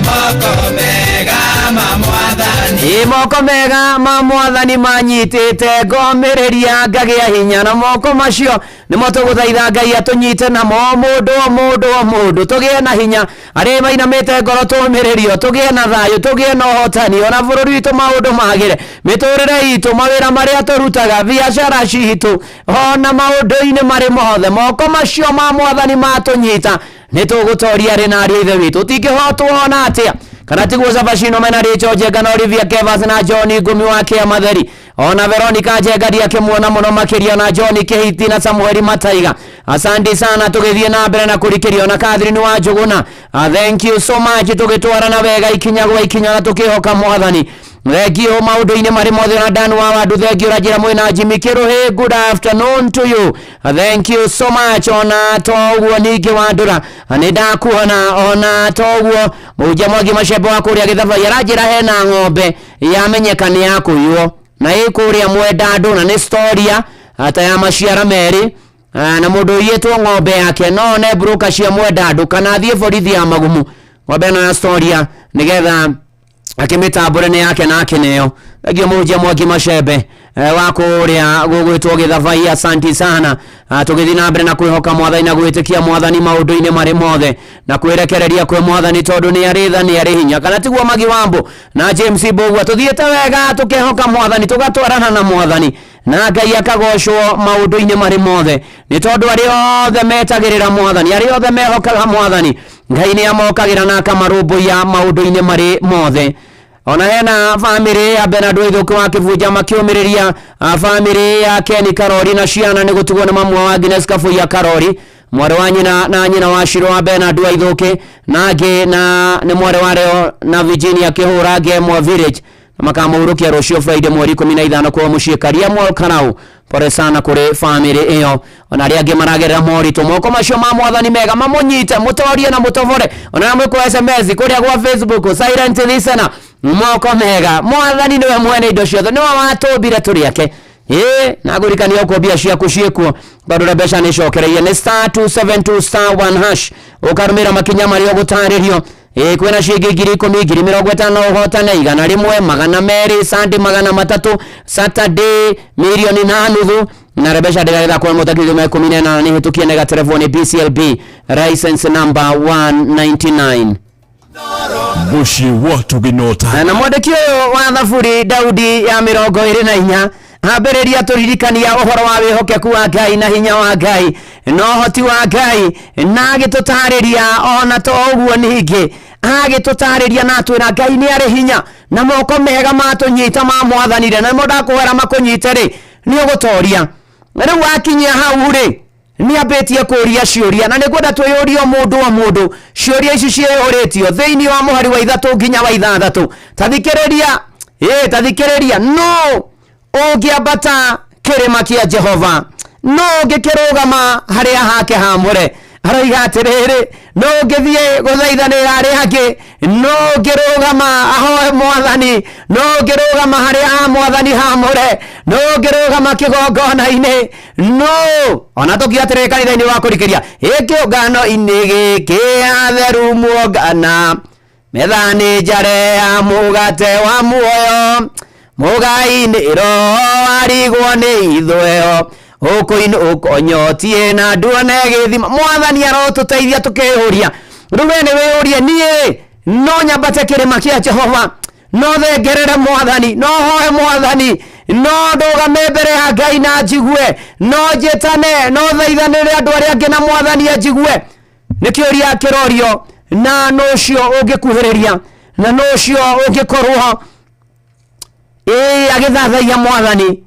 moko mega ma mwathani. Ĩ moko mega ma mwathani manyitĩte ngomĩrĩria ngagĩa hinya na moko macio nĩmo tũgũthaitha Ngai atũnyite namo mũndũ o mũndũ o mũndũ tũgĩe na hinya arĩa mainamĩte ngoro tũmĩrĩrio tũgĩe na thayũ tũgĩe na ũhotani ona bũrũri witũ maũndũ magĩre mĩtũrĩre itũ mawĩra marĩa tũrutaga biacara citũ ona maũndũ-inĩ marĩ mothe moko macio ma mwathani matũnyita nĩ tũgũtoria arĩ na ariũ a ithe witũ tũtingĩhotwo ona atĩa kana tiguo Savashino mena Rachel Njenga na Olivia Kevas na John Ngumi wa Kĩamatheri ona Veronica Njenga ndiakĩmuona mũno makĩria na John Kĩhiti na Samueli Mataiga. Asante sana tũgĩthiĩ na mbere na kũrikĩrio na Catherine wa Njũgũna. Thank you so much tũgĩtwarana wega ikinya gwa ikinya na tũkĩhoka mwathani. Thengio maũndũ-inĩ marĩ mothe na Dan wa Wandu thengio ũranjĩra mwĩna Jimmy Kĩrũhĩ good afternoon to you. Thank you so much ona to ũguo ningĩ Wandũra nĩ ndakuona ona to ũguo mũhunjia Mwangi Macembe wa kũrĩa Gĩthabai aranjĩra hena ng'ombe yamenyeka nĩ ya kũiywo na ĩ kũrĩa Mwendandũ na nĩ storia ta ya maciara merĩ na mũndũ ũiyĩtwo ng'ombe yake no one broker cia Mwendandũ kana athiĩ borithi ya Magumu ng'ombe ĩno ya storia nĩgetha akĩmĩtambũre nĩ yake na akĩneo. Thengio mũhunjia Mwangi Macembe wa kũrĩa gũgwĩtwo Gĩthabai asanti sana. Tũgĩthiĩ na mbere na kwĩhoka mwathani na gwĩtĩkia mwathani maũndũ-inĩ marĩ mothe na kwĩrekereria kwĩ mwathani tondũ nĩ arĩ tha nĩ arĩ hinya kana tiguo Magi Wambo na James Mbũgua tũthiĩte wega tũkehoka mwathani tũgatwarana na mwathani na Ngai akagocwo maũndũ-inĩ marĩ mothe nĩ tondũ arĩa othe metagĩrĩra mwathani arĩa othe mehokaga mwathani Ngai nĩ amokagĩra na akamarũmbũiya maũndũ-inĩ marĩ mothe. Ona hena bamĩrĩ ya Bernard Waithũkĩ wa Kĩbunja makĩũmĩrĩria bamĩrĩ ya Ken Karori na ciana nĩ gũtigwo nĩ mamu wa Agnes Kabuya Karori mwarĩ wa nyina na nyina wa Shiro wa Bernard Waithũkĩ na angĩ na nĩ mwarĩ wa Leo na Virginia Kĩhũra Ngemwa Village na makamũhurũkia rũciũ Friday mweri 15 kwao mũciĩ Karia Mall Karau. Pole sana kũrĩ bamĩrĩ ĩyo ona arĩa angĩ maragerera moritũ moko macio ma mwathani mega mamũnyite mũtorie na mũtobore ona na mwĩkwo SMS kũrĩa gwa Facebook silent listener moko mega mwathani nĩwe mwene indo ciothe nĩwe watũmbire tũrĩ ake ĩ na ngũririkania ũkwo mbia ciaku ciĩkuo tondũ ũrĩa mbeca nĩ cokereirie nĩ star 272 star 1 hash ũkarũmĩrĩra makinya marĩa ũgũtarĩrio ĩ kwĩna ciringi 10,000 50,000 ũhotane 100 200 Sunday 300 Saturday 1.5 million na Rebecca ndĩragĩthakwo mũtakithio ma 18 nĩ hĩtũkie nega telefoni BCLB license number 199. Mũciĩ watu gĩnota. Na mwandĩki ũyũ wa thaburi Daudi ya 24 ambĩrĩria tũririkania ũhoro wa wĩhokeku wa Ngai na hinya wa Ngai na ũhoti wa Ngai na agĩtũtarĩria ona to ũguo ningĩ agĩtũtarĩria na atwĩra Ngai nĩ arĩ hinya na moko mega matũnyita ma mwathani rĩ na nĩmo ndakũhera makũnyite rĩ nĩ ũgũtoria. Na rĩu wakinyia hau rĩ Nĩ ambĩtie kũria ciũria, na nĩ ngwenda twĩyũrie o mũndũ o mũndũ ciũria ici ciĩyũrĩtio thĩinĩ wa mũhari wa 3 nginya wa 6. Tathikĩrĩria, ĩ tathikĩrĩria, no ũngĩambata kĩrĩma kĩa Jehova, no ũngĩkĩrũgama harĩa hake hamũre. Aroiga atĩrĩrĩ, no ũngĩthiĩ gũthaithanĩra arĩa angĩ, no ũngĩrũgama ahoe mwathani, no ũngĩrũgama harĩa ha mwathani hamũre, no ũngĩrũgama kĩgongona-inĩ, no ona tũkiuga atĩrĩrĩ kanitha-inĩ wa kũrikĩria ĩkĩũngano-inĩ gĩkĩ atheru muongana, metha nĩ njare ya mũgate wa muoyo, mũgai-inĩ roho arigwo nĩ ithweo, ũkũinũka ũnyotie na nduone gĩthima. Mwathani arotũteithia tũkĩyũria. Rĩu we nĩ wĩyũrie, niĩ no nyambate kĩrĩma kĩa Jehova, no thengerere mwathani, no hoe mwathani, no ndũgame mbere ya Ngai na njigue, no njĩtane, no thaithanĩre andũ arĩa angĩ na mwathani anjigue. Nĩ kĩũria kĩrorio, na nũ ũcio ũngĩkuhĩrĩria, na nũ ũcio ũngĩkorwo ĩĩ agĩthathaiya mwathani.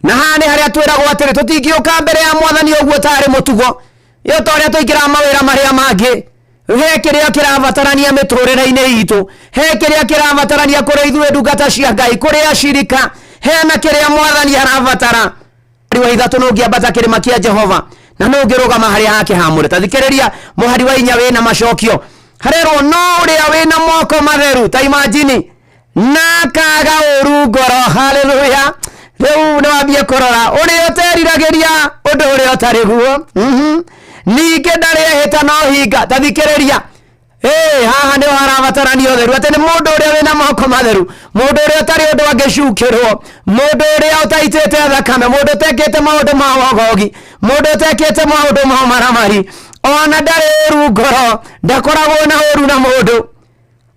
Na haha nĩ harĩa twĩragwo atĩrĩ, tũtingĩũka mbere ya mwathani ũguo tarĩ mũtugo, ĩyo ta ũrĩa tũingĩraga mawĩra marĩa mangĩ. He kĩrĩa kĩrabatarania mĩtũrĩre-inĩ itũ, he kĩrĩa kĩrabatarania kũrĩ ithuĩ ndungata cia Ngai, kũrĩ acirika, hena kĩrĩa mwathani arabatara. Mũhari wa 3, nũ ũngĩambata kĩrĩma kĩa Jehova, na nũ ũngĩrũgama harĩa hake hamũre. Ta thikĩrĩria mũhari wa 4 wĩna macokio. Harerwo no ũrĩa wĩna moko matheru, ta imagine, na akaga ũru ngoro. Haleluya. Rĩu nĩ wambie kũrora ũrĩa ũteriragĩria ũndũ ũrĩa ũtarĩ guo. Ningĩ ndarĩ ehĩta no hinga. Ta thikĩrĩria, haha nĩho harabatarania ũtheru, atĩ nĩ mũndũ ũrĩa wĩna moko matheru, mũndũ ũrĩa ũtarĩ ũndũ angĩcukĩrwo, mũndũ ũrĩa ũtaitĩte thakame, mũndũ ũtekĩte maũndũ ma wogogi, mũndũ ũtekĩte maũndũ ma maramari, ona ndarĩ ũru ngoro, ndakoragwo na ũru na mũndũ.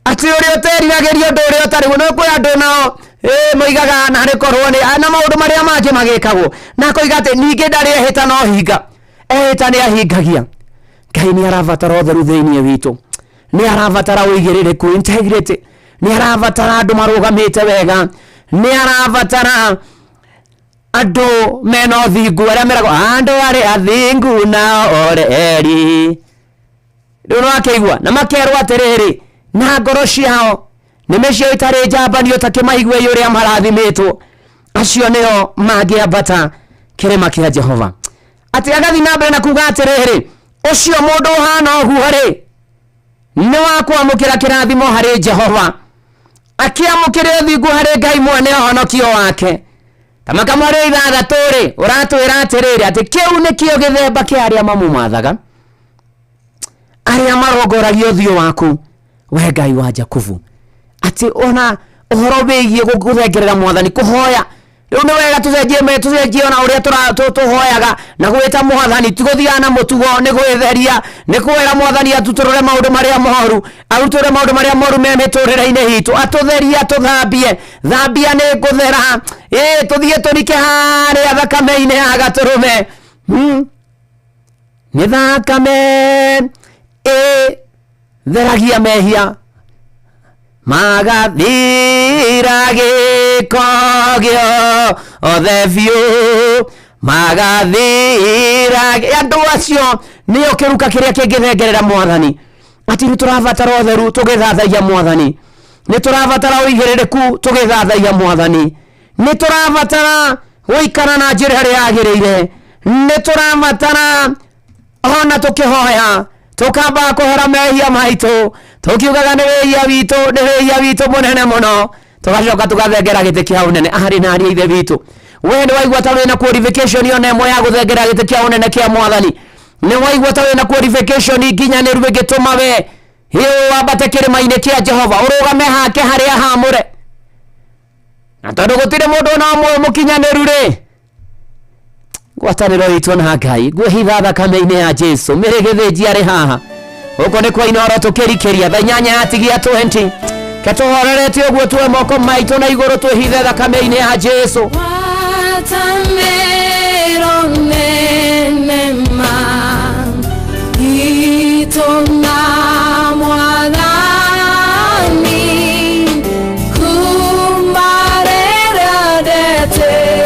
Atĩ ũrĩa ũteriragĩria ũndũ ũrĩa ũtarĩ guo. No kwĩ andũ nao moigaga na nĩ korwo nĩ na maũndũ marĩa mangĩ magĩkagwo, na akoiga atĩ ningĩ ndarĩ ehĩta no hinga, ehĩta nĩ ahingagia. Ngai nĩ arabatara ũtheru thĩinĩ witũ, nĩ arabatara ũigĩrĩrĩku, integrity, nĩ arabatara andũ marũgamĩte wega, nĩ arabatara andũ mena ũthingu, arĩa meragwo andũ arĩa athingu na oreri. Rĩu nĩ wakĩigua, na makerwo atĩrĩrĩ, na ngoro ciao nĩ mĩciĩ ĩtarĩ njambanio ta kĩmaigue ũrĩa marathimĩtwo, acio nĩo mangĩambata kĩrĩma kĩa Jehova. Atĩ agathiĩ na mbere na kuga atĩrĩrĩ, ũcio mũndũ ũhana ũguo rĩ, nĩ wa kwamũkĩra kĩrathimo harĩ Jehova, akĩamũkĩra ũthingu harĩ Ngai mwene ũhonokio wake. Ta makamwarĩ 6 rĩ, ũratwĩra atĩrĩrĩ, atĩ kĩu nĩkĩo gĩthemba kĩa arĩa mamũmathaga, arĩa marongoragia ũthiũ waku, we Ngai wa Jakubu. Atĩ ona ũhoro wĩgiĩ gũthengerera mwathani, kũhoya, rĩu nĩ wega tũcenjie ona ũrĩa tũhoyaga na gwĩta mwathani, ti gũthiaga na mũtugo, nĩ gwĩtheria, nĩ kwĩra mwathani atutũrũre maũndũ marĩa moru, arutũrũre maũndũ marĩa moru me mĩtũrĩre-inĩ itũ, atũtherie, atũthambie. Thambia nĩ ngũthera, tũthiĩ tũrike harĩa thakame-inĩ ya gatũrũme. Nĩ thakame ĩtheragia mehia, magathira gĩko gĩothe biũ, magathira andũ acio nĩo kĩruka kĩrĩa kĩngĩthengerera mwathani. Atĩ nĩ tũrabatara ũtheru tũgĩthathaiya mwathani, nĩ tũrabatara ũigĩrĩrĩku tũgĩthathaiya mwathani, nĩ tũrabatara gũikara na njĩra ĩrĩa yagĩrĩire, nĩ tũrabatara ona tũkĩhoya tũkamba kũhera mehia maitũ, tũkiugaga nĩ wĩhia witũ, nĩ wĩhia witũ mũnene mũno, tũgacoka tũgathengera gĩtĩ kĩa ũnene. Arĩ na ariũ a Ithe witũ, we nĩ waigua ta wĩna qualification ona ĩmwe ya gũthengera gĩtĩ kĩa ũnene kĩa mwathani? Nĩ waigua ta wĩna qualification nginyanĩru ĩngĩtũma we ĩĩ wambate kĩrĩma-inĩ kĩa Jehova, ũrũgame hake harĩa hamũre? Na tondũ gũtirĩ mũndũ ona ũmwe mũkinyanĩru rĩ, ngwatanĩro itũ na Ngai ngwĩhitha thakame-inĩ ya Jesu. Mĩrĩ gĩthĩnji arĩ haha gũkũ nĩ kwa Inooro tũkĩrikĩria thaa 8 yatigia 20. Ke tũhorerete ũguo, tuoe moko maitũ na igũrũ twĩhithe thakame-inĩ ya Jesu. Ngwatanĩro nene ma itũ na Mwathani, kuma rĩrĩa ndetĩkirie.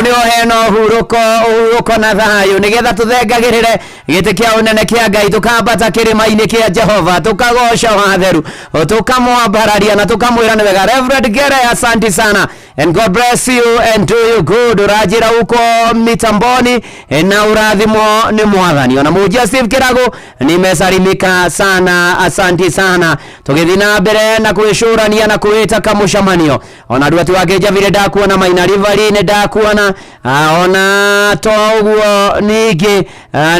nĩho hena ũhurũko, ũhurũko na thayũ, nĩgetha tũthengagĩrĩre gĩtĩ kĩa ũnene kĩa Ngai, tũkambata kĩrĩma-inĩ kĩa Jehova, tũkagoca watheru, tũkamwambararia na tũkamwĩra nĩ wega. Reverend Gere, asanti sana and God bless you and do you good. Ũranjĩra uko mitamboni na ũrathimwo nĩ mwathani. Ona mũhunjia Steve Kĩrago nimesalimika sana, asanti sana. Tũgĩthiĩ na mbere na kwĩcũrania na kwĩta kamũcemanio. Ona Nduati wa Kĩnjabire ndakuona, Maina Rivari nĩ ndakuona, ona to ũguo ningĩ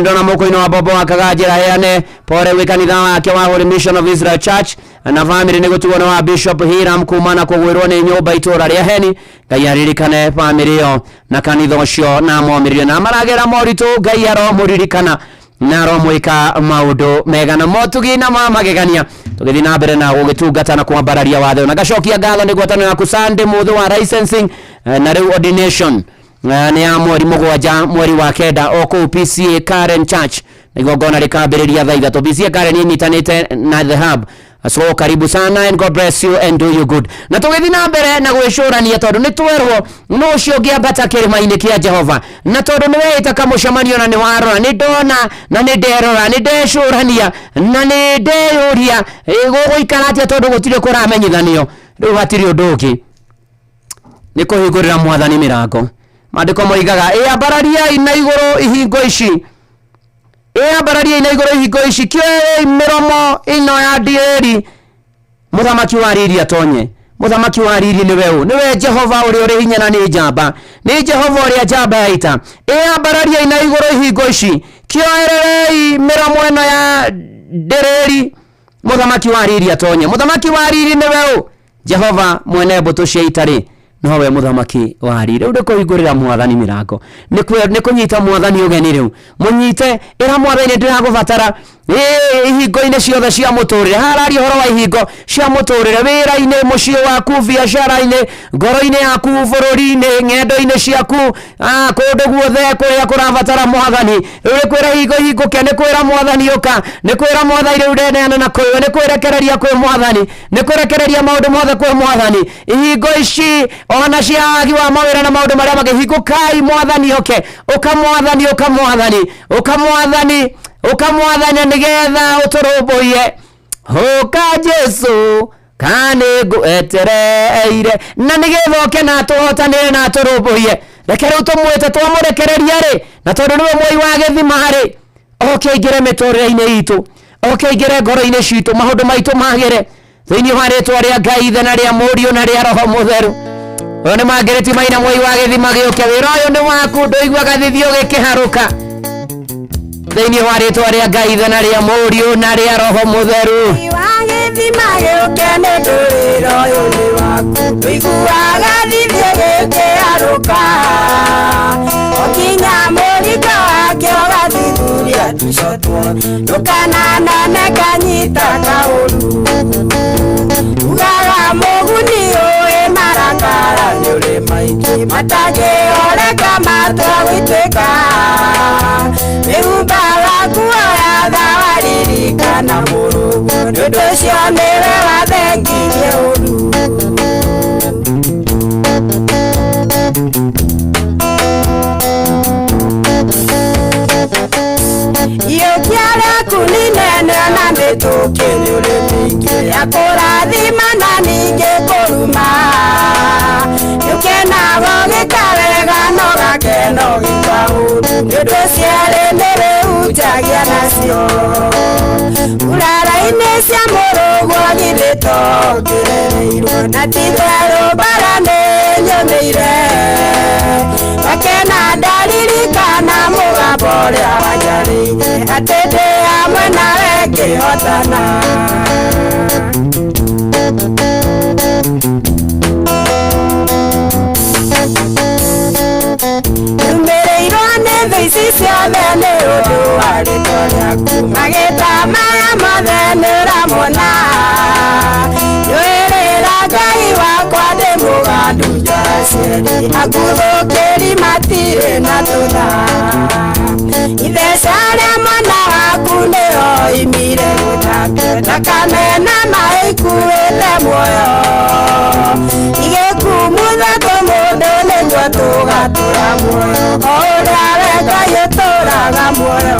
ndona mũkũinĩ wa Bobo wa Kaganjĩra heane pore gwĩ kanitha wake wa Holy Mission of Israel Church na family nĩ gũtigwo nĩ wa Bishop Hiram kumana kũgwĩrwo nĩ nyũmba itũra rĩa Heni. Ngai aririkane family ĩyo na kanitha ũcio na amomĩrĩrie na maragera moritũ, Ngai aromũririkana na aromwĩka maũndũ mega na motugi na ma magegania. Tũgĩthiĩ na mbere na gũgĩtungata na kwambararia watho na ngacokia ngatho nĩ ngwatanĩro yaku Sunday mũthĩ wa licensing na rĩu ordination nĩ ya mweri 7 mweri wa 9 o kũu PCA Karen Church na igongona rĩkambĩrĩria thaa 3. PCA Karen ĩnyitanĩte na The Hub. So karibu sana and God bless you and do you good. Na tũgĩthiĩ na mbere na gwĩcũrania tondũ nĩ twerwo no ũcio ũngĩambata kĩrĩma-inĩ kĩa Jehova, na tondũ nĩ weĩta kamũcemanio na nĩ warora, nĩ ndona na nĩ nderora, nĩ ndecũrania na nĩ ndeyũria gũgũikara atĩa tondũ gũtirĩ kũramenyithanio. Rĩu hatirĩ ũndũ ũngĩ nĩ kũhingũrĩra mwathani mĩrango. Maandĩko moigaga ĩambarariai na igũrũ ihingo ici, ĩambarariai na igũrũ ihingo ici, kĩoei mĩromo ĩno ya ndĩrĩri, mũthamaki wa riri atonye. Mũthamaki wa riri nĩwe ũ? Nĩwe Jehova ũrĩa ũrĩ hinya na nĩ njamba, nĩ Jehova ũrĩa njamba ya ita. Ĩambarariai na igũrũ ihingo ici, kĩoererei mĩromo ĩno ya ndĩrĩri, mũthamaki wa riri atonye. Mũthamaki wa riri nĩwe ũ? Jehova mwene mbũtũ cia ita rĩ, nowe mũthamaki wa riri. Rĩu nĩ kũhingũrĩra mwathani mĩrango, nĩ kũnyita mwathani ũgeni. Rĩu mũnyite, ĩra mwathani ndĩragũbatara ihingo-inĩ ciothe cia mũtũrĩre. Hararia ũhoro wa ihingo cia mũtũrĩre, wĩra-inĩ, mũciĩ waku, biacara-inĩ, ngoro-inĩ yaku, bũrũri-inĩ, ng'endo-inĩ ciaku, kũndũ guothe kũrĩa kũrabatara mwathani. Rĩu nĩ kwĩra ihingo ihingũke, nĩ kwĩra mwathani ũka, nĩ kwĩra mwathani rĩu ndeneana na kwĩwe, nĩ kwĩrekereria kwĩ mwathani, nĩ kũrekereria maũndũ mothe kwĩ mwathani. Ihingo ici ona cia wagi wa mawĩra na maũndũ marĩa mangĩ, hingũkai mwathani oke. Ũka mwathani, ũka mwathani, ũka mwathani, ũka mwathani nĩgetha ũtũrũmbũiye. Ũka Jesu kanĩ ngwetereire, na nĩgetha oke na atũhotanĩre na atũrũmbũiye. Reke rĩu tũmwĩte, twamũrekereria rĩ, na tondũ nĩwe mwoi wa gĩthima rĩ, oke aingĩre mĩtũrĩre-inĩ itũ, oke aingĩre ngoro-inĩ citũ, maũndũ maitũ magĩre thĩinĩ wa rĩtwa rĩa Ngai Ithe na rĩa Mũriũ na rĩa Roho Mũtheru. Ũyũ nĩ Margaret Maina mwoi wa gĩthima gĩũke, wĩra ũyũ nĩ waku, ndũiguaga thithio gĩkĩharũka. Thĩinĩ wa rĩtwa rĩa Ngai Ithe na rĩa Mũriũ na rĩa Roho Mũtheru. Gĩthima gĩũke nĩ ndũrĩra ũyũ nĩ waku, ndũiguaga thithio gĩkĩharũka, o kinya mũriko wake ũgathuthuria tũcotwo, ndũkananone kanyita kaũru, ugaga mũguni ũĩ marakara nĩ ũrĩ maingĩ matangĩoreka matua gũituĩka, mĩhumbaga nguo ya thawaririkana mũrũguo, nĩ ũndũ ũcio nĩwe wathengirie ũru. Iyũkia rĩaku nĩ inene na mĩtũkĩ nĩ ũrĩ mĩingĩ ya kũrathima na ningĩ kũruma, nĩũkenaga ũgĩka wega na ũgakena ũgĩka ũru, nĩ ũndũ cierĩ nĩwĩhunjagia nacio. Ngurara-inĩ cia mũrũguo githĩ to ngĩrereirwo, na ti therũ mbara nĩ nyũmĩire, ngakena ndaririkana mũgambo ũrĩa wanjarĩirie, atĩ ndĩ hamwe nawe ngĩhotana. Nyumĩrĩirwo nĩ thũ ici ciothe nĩ ũndũ wa rĩtwa rĩaku, magĩta maya mothe nĩũramona, nĩwĩrĩra Ngai wakwa ndĩ mũgandu njara cierĩ, akuthũkĩri matirĩ na thutha. Itheca rĩa mwana waku nĩoimire gũthambio thakame na maĩ ikuĩte muoyo, igĩkumutha tũmũndũ nĩguo tũga Ũgatũra muoyo o ũrĩa we Ngai ũtũraga muoyo.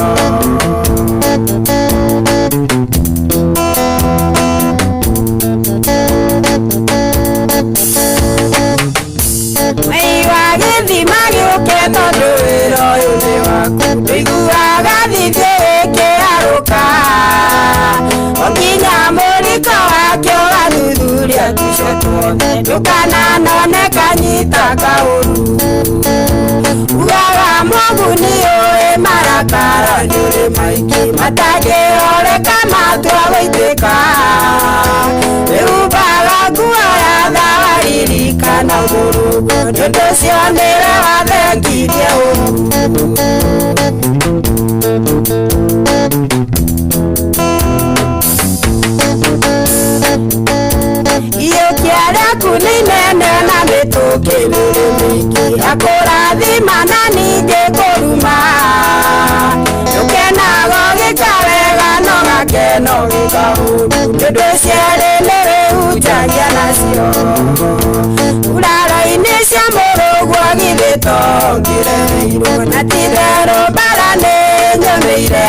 Maigua gĩthima gĩũke tondũ wĩra ũyũ nĩ waku, ndũiguaga thithĩ ĩkĩharũka o nginya mũriko wakĩo wathuthuria tuco tuothe, ndũkananone kanyita kaũru. Ugaga mũguni ũĩ marakara nĩũrĩ maingĩ matangĩroreka matua gũitĩka, wĩhumbaga nguo ya thawaririkana mũrũguo, nĩũndũ ũcio nĩwe wathengirie ũru. Iyũkia rĩaku nĩ inene na mĩtũkĩ nĩrĩ mĩingĩ ya kũrathima na ningĩ kũruma, ndũkenaga ũgĩka wega no gakena ũgĩka ũru, nĩũndũ cierĩ nĩwĩhutagia nacio. Nguraro-inĩ cia mũrũguo githĩ to ngĩremeirwo, na ti-itherũ mbara nĩ nyũmĩire,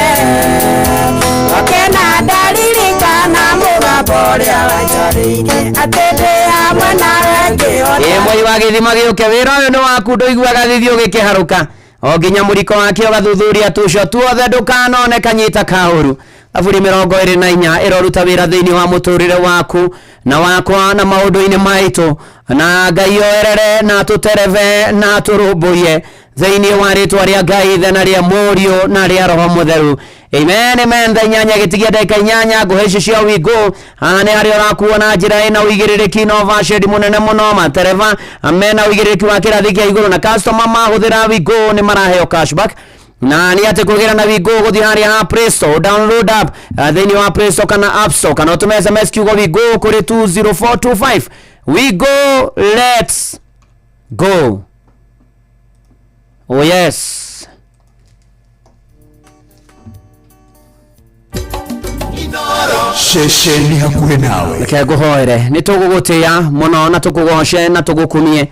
okena ndaririkana mũgambo ũrĩa wanjarĩirie atĩ ndĩ hamwe nawe ngĩona. Ĩ mwai wa gĩthima gĩũke, wĩra ũyũ nĩ waku, ndũiguaga thithi ũgĩkĩharũka o nginya mũriko wake ũgathuthuria tuco tuothe, ndũkanone kanyita kaũru. Thaburi 24 ĩroruta wĩra thĩinĩ wa mũtũrĩre waku na wakwa na maũndũ-inĩ maitũ, na Ngai oerere na tũterebe na tũrũmbũiye thĩinĩ wa rĩtwa rĩa Ngai Ithe na rĩa Mũriũ na rĩa Roho Mũtheru. Amen, amen. Thaa 8 gĩtigia ndagĩka 8 ngũhe ici cia wingũ. Haha nĩ harĩa ũrakuo na njĩra ĩna ũigĩrĩrĩki na overshed mũnene mũno, matereba mena ũigĩrĩrĩki wa kĩrathi kĩa igũrũ, na customer mahũthĩra wingũ nĩ maraheo cashback. Na nĩ atĩ kũgĩra na wingũ gũthiĩ harĩa ha Play Store, download app thĩinĩ wa Play Store kana App Store, kana ũtũme SMS kiugo wingũ kũrĩ 20425. Wingũ, let's go. Oh yes. Ceceni hakuhĩ nawe. Reke ngũhoere. Nĩ tũgũgũtĩĩa mũno na tũkũgoce na tũgũkumie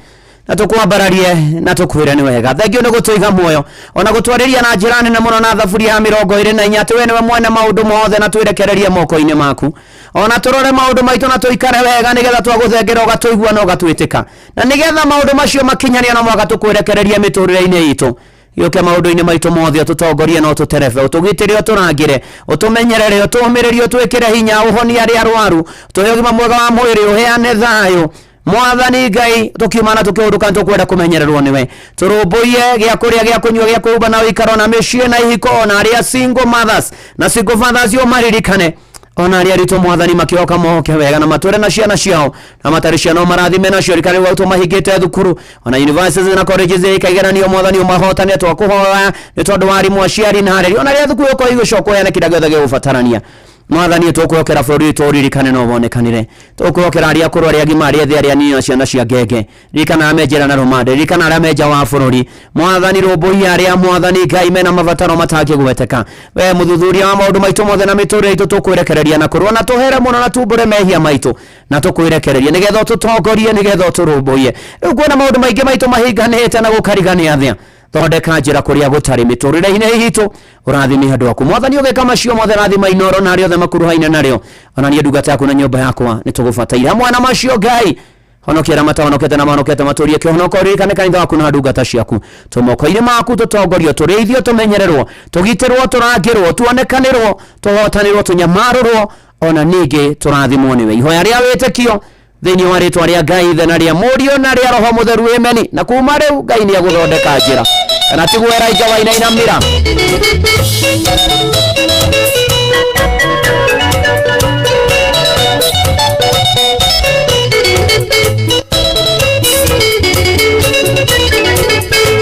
na tũkwambararie na tũkwĩre nĩ wega. Thengiũ nĩ gũtũiga muoyo ona gũtwarĩria na njĩra nene mũno na thaburia ya 24, atĩ we nĩwe mwene maũndũ mothe, na twĩrekererie moko-inĩ maku, ona tũrore maũndũ maitũ na tũikare wega, nĩgetha twagũthengera ũgatũigua na ũgatwĩtĩka, na nĩgetha maũndũ macio makinyanĩre no mũhaka tũkwĩrekererie mĩtũrĩre-inĩ itũ. Gĩũke maũndũ-inĩ maitũ mothe, ũtũtongorie na ũtũterebe, ũtũgitĩre, ũtũrangĩre, ũtũmenyerere, ũtũũmĩrĩrie, ũtwĩkĩre hinya, ũhonie arĩa arwaru, ũtũhe ũgima mwega wa mwĩrĩ, ũheane thayũ. Mwathani Ngai, tũkiuma na tũkĩũndũka nĩtũkwenda kũmenyererwo nĩwe. Tũrũmbũiye gĩa kũrĩa, gĩa kũnyua, gĩa kwĩhumba na ũikaro, na mĩciĩ na ihiko, ona arĩa single mothers na single fathers ũmaririkane, ona arĩa aritũ Mwathani makĩoka moke wega na matũre na ciana ciao, na matarĩ ciana ũmarathime nacio, ririkana rĩu arutwo mahingĩte thukuru ona universities na colleges ĩkaigeranio, Mwathani ũmahotane. Twakũhoya nĩ tondũ wa arimũ, aciari na areri, ona rĩrĩa thukuru ĩgũkorwo igĩcokwo heane kĩrĩa gĩothe gĩgũbatarania. Mwathani, tũkwĩhokera bũrũri witũ, ũririkane na ũwonekanĩre. Tũkwĩhokera arĩa akũrũ, arĩa agima, arĩa ethĩ, arĩa anini na ciana cia ngenge. Ririkana arĩa me njera na rũmande, ririkana arĩa me nja wa bũrũri. Mwathani, rũmbũiya arĩa Mwathani Ngai mena mabataro matangĩgweteka. We mũthuthuria wa maũndũ maitũ mothe na mĩtũrĩre itũ, tũkwĩrekereria na kũrũa na tũhere mũno na tumbũre mehia maitũ na tũkwĩrekereria nĩgetha ũtũtongorie, nĩgetha ũtũrũmbũiye. Rĩu kuona maũndũ maingĩ maitũ mahinganĩte na gũkarigania thĩa, thondeka njĩra kũrĩa gũtarĩ mĩtũrĩre-inĩ itũ, ũrathime andũ aku. Mwathani, ũgĩka macio mothe, rathima Inooro na arĩa othe makuruhaine narĩo, ona niĩ ndungata yaku na nyũmba yakwa nĩ tũgũbataire. Hamwe na macio Ngai, honokia arĩa matahonokete na mahonokete matũrie kĩhonoko, ririkane kanitha waku na ndungata ciaku. Tũmoko-inĩ maku tũtongorio, tũrĩithio, tũmenyererwo, tũgitĩrwo, tũrangĩrwo, tuonekanĩrwo, tũhotanĩrwo, tũnyamarũrwo, ona ningĩ tũrathimwo nĩwe. Ihoya rĩa wĩtĩkio thĩinĩ wa rĩtwa rĩa Ngai Ithe na rĩa Mũriũ na rĩa Roho Mũtheru, ameni. Na kuma rĩu Ngai nĩ egũthondeka njĩra, kana tiguo Elijah wainainamĩra?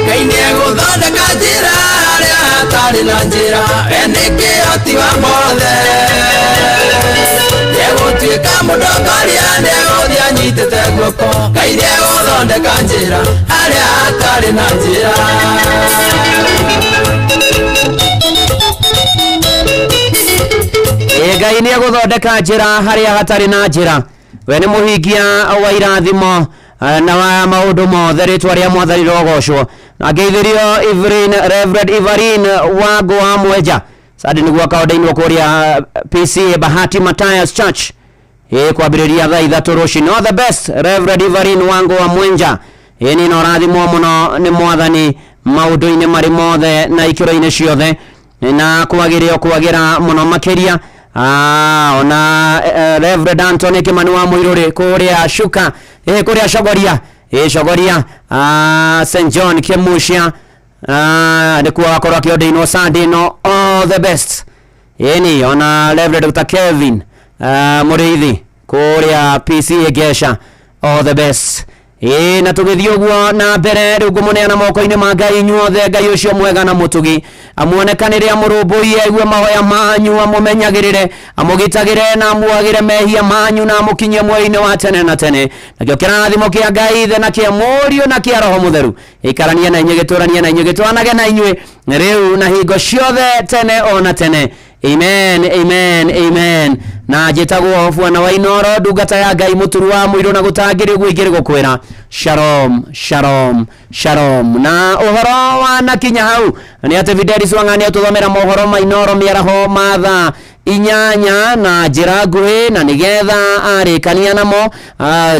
Ngai nĩegũthondeka njĩra harĩa hatarĩ na njĩra, we nĩ kĩhoti wa mothe. Nĩegũtuĩka mũtongoria, nĩegũthiĩ anyitĩte guoko. Ngai nĩegũthondeka njĩra harĩa hatarĩ na njĩra. Ĩ Ngai nĩ egũthondeka njĩra harĩa hatarĩ na njĩra, we nĩ mũhingia wa irathimo. Na wa maũndũ mothe rĩtwa rĩa mwathani rogocwo. Na ngeithĩrio Evelyn, Reverend Evelyn Wango wa Mwenja Sunday nĩguo akaondainwo kũrĩa PCA Bahati Matthias Church ĩ kwambĩrĩria thaa 3 rũcinĩ. All the best Reverend Evelyn Wango wa Mwenja. Ĩ nĩ na ũrathimwo mũno nĩ mwathani maũndũ-inĩ marĩ mothe na ikĩro-inĩ ciothe na kwagĩrĩo kwagĩra mũno makĩria. Ona Reverend Anthony Kimani wa Mũirũrĩ kũrĩa Shuka, kũrĩa Chogoria, Chogoria, St John Kemucia, nĩkuo agakorwo akĩordainwo Sunday no all the best. Ĩni ona Reverend Dr. Kevin Mũrĩithi kũrĩa PCA Gesha, all the best. Ĩ na tũgĩthiĩ ũguo na mbere rĩu ngũmũneana moko-inĩ ma Ngai inyuothe. Ngai ũcio mwega na mũtugi amuonekanĩre, amũrũmbũiye, aigue mahoya manyu, amũmenyagĩrĩre, amũgitagĩre na amuagĩre mehia manyu na amũkinyie muoyo-inĩ wa tene na tene. Nakĩo kĩrathimo kĩa Ngai Ithe na kĩa Mũriũ na kĩa Roho Mũtheru gĩikaranie na inyuĩ, gĩtũranie na inyuĩ, gĩtwanage na inyuĩ rĩu na hingo ciothe tene o na tene. Amen, amen, amen. Na njĩtagwo Bwana wa Inoro, ndungata ya Ngai, mũturu wa mũirũ na gũtangĩrĩ ũguo ingĩrĩ gũkwĩra shalom, shalom, shalom. Na ũhoro wa nakinya hau nĩ atĩ Fidelis Wang'ani atũthomera mohoro ma Inoro mĩaraho ma thaa 8 na njĩra nguhĩ, na nĩgetha arĩkania namo.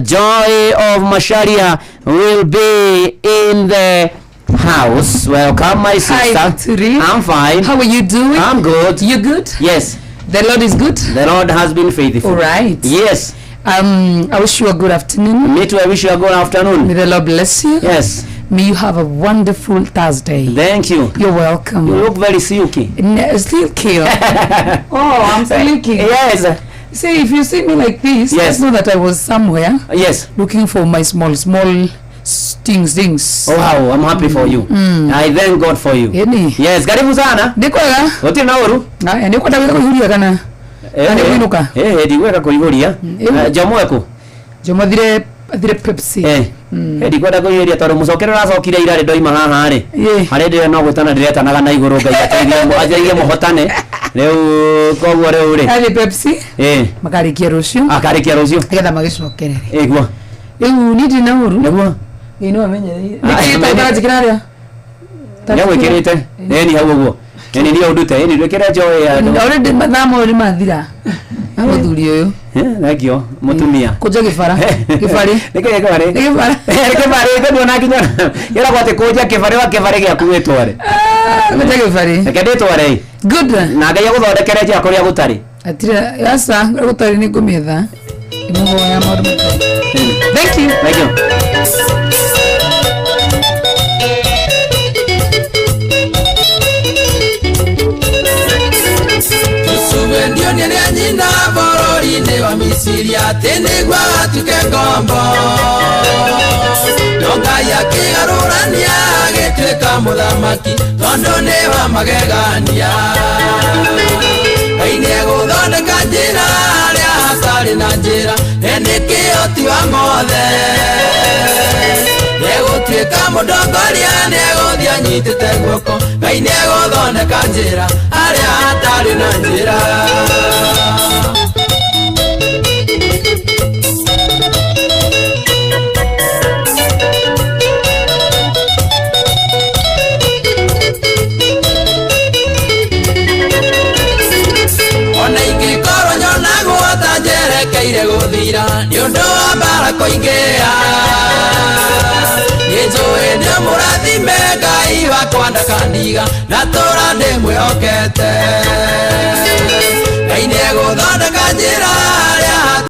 Joy of Macharia will be in the house. Welcome, my sister. Hi, Turi. I'm fine. How are you doing? I'm good. You good? Yes. The Lord is good? The Lord has been faithful. All right. Yes. I wish you a good afternoon. Me too, I wish you a good afternoon. May the Lord bless you. Yes. May you have a wonderful Thursday. Thank you. You're welcome. You look very silky. Silky. Oh, I'm silky. Yes. See, if you see me like this, Yes. just know that I was somewhere. Yes. Looking for my small, small things. Oh, wow, I'm happy for you. I thank God for you. Eni. Yes, karibu sana. Nĩ kwega. Gũtirĩ na ũru. Aya, nĩ ũkwenda gwĩka kũihũria kana? Kana nĩ kũinũka? Ndigwĩka kũihũria. Jomo eku? Jomo athire Pepsi. Ndikwenda kũihũria tondũ mũcokere ũracokire ira rĩ ndoima haha rĩ. Harĩ ndĩre no gwĩtana ndĩretanaga na igũrũ Ngai ateithie mũhotane. Rĩu koguo rĩu rĩ. Athi Pepsi. Makarĩkia rũciũ. Akarĩkia rũciũ. Nĩgetha magĩcokerere. Ĩguo. Rĩu niĩ ndirĩ na ũru. Nĩguo. Ĩĩ no amenyereire. Nĩkĩ tũtaranjĩkĩra harĩa? Nĩagwĩkĩrĩte. Ĩni hau ũguo. Ĩni niĩ ũndute. Ĩni ndwĩkĩre njoĩ ya andũ. Already mathaa mothe nĩ mathira. Mũthuri ũyũ. Thank you. Mũtumia. Kũnja gĩbara. Gĩbarĩ. Nĩkĩ gĩbarĩ? Nĩ gĩbara. Nĩ gĩbarĩ nduona nginya. Kĩragwo atĩ kũnja kĩbarĩ wa kĩbarĩ gĩaku wĩtware. Kũnja gĩbarĩ. Reke ndĩtware. Good. Na Ngai agũthondekere njĩra kũrĩa gũtarĩ. Atirĩ aca kũrĩa gũtarĩ nĩ ngũmĩetha. Ngĩmũhoya maũndũ matarĩ. Thank you. Thank you. Ndionire nyina bũrũri-inĩ wa Misiri atĩ nĩguo atuĩke ngombo. No Ngai akĩgarũrania agĩtuĩka mũthamaki tondũ nĩ wa magegania. Ngai nĩegũthondeka njĩra harĩa hatarĩ na njĩra, ĩndĩ kĩhoti wa mothe. Nĩegũtuĩka mũtongoria, nĩegũthiĩ anyitĩte guoko. Ngai nĩegũthondeka njĩra harĩa hatarĩ na njĩra. Ona ingĩkorwo nyonagwo ta njerekeire gũthira nĩ ũndũ wa mbara kũingĩha, nĩnjũĩ nĩũmũrathime Ngai wakwa ndakandiga na tũra ndĩmwĩhokete. Ngai nĩegũthondeka njĩra harĩa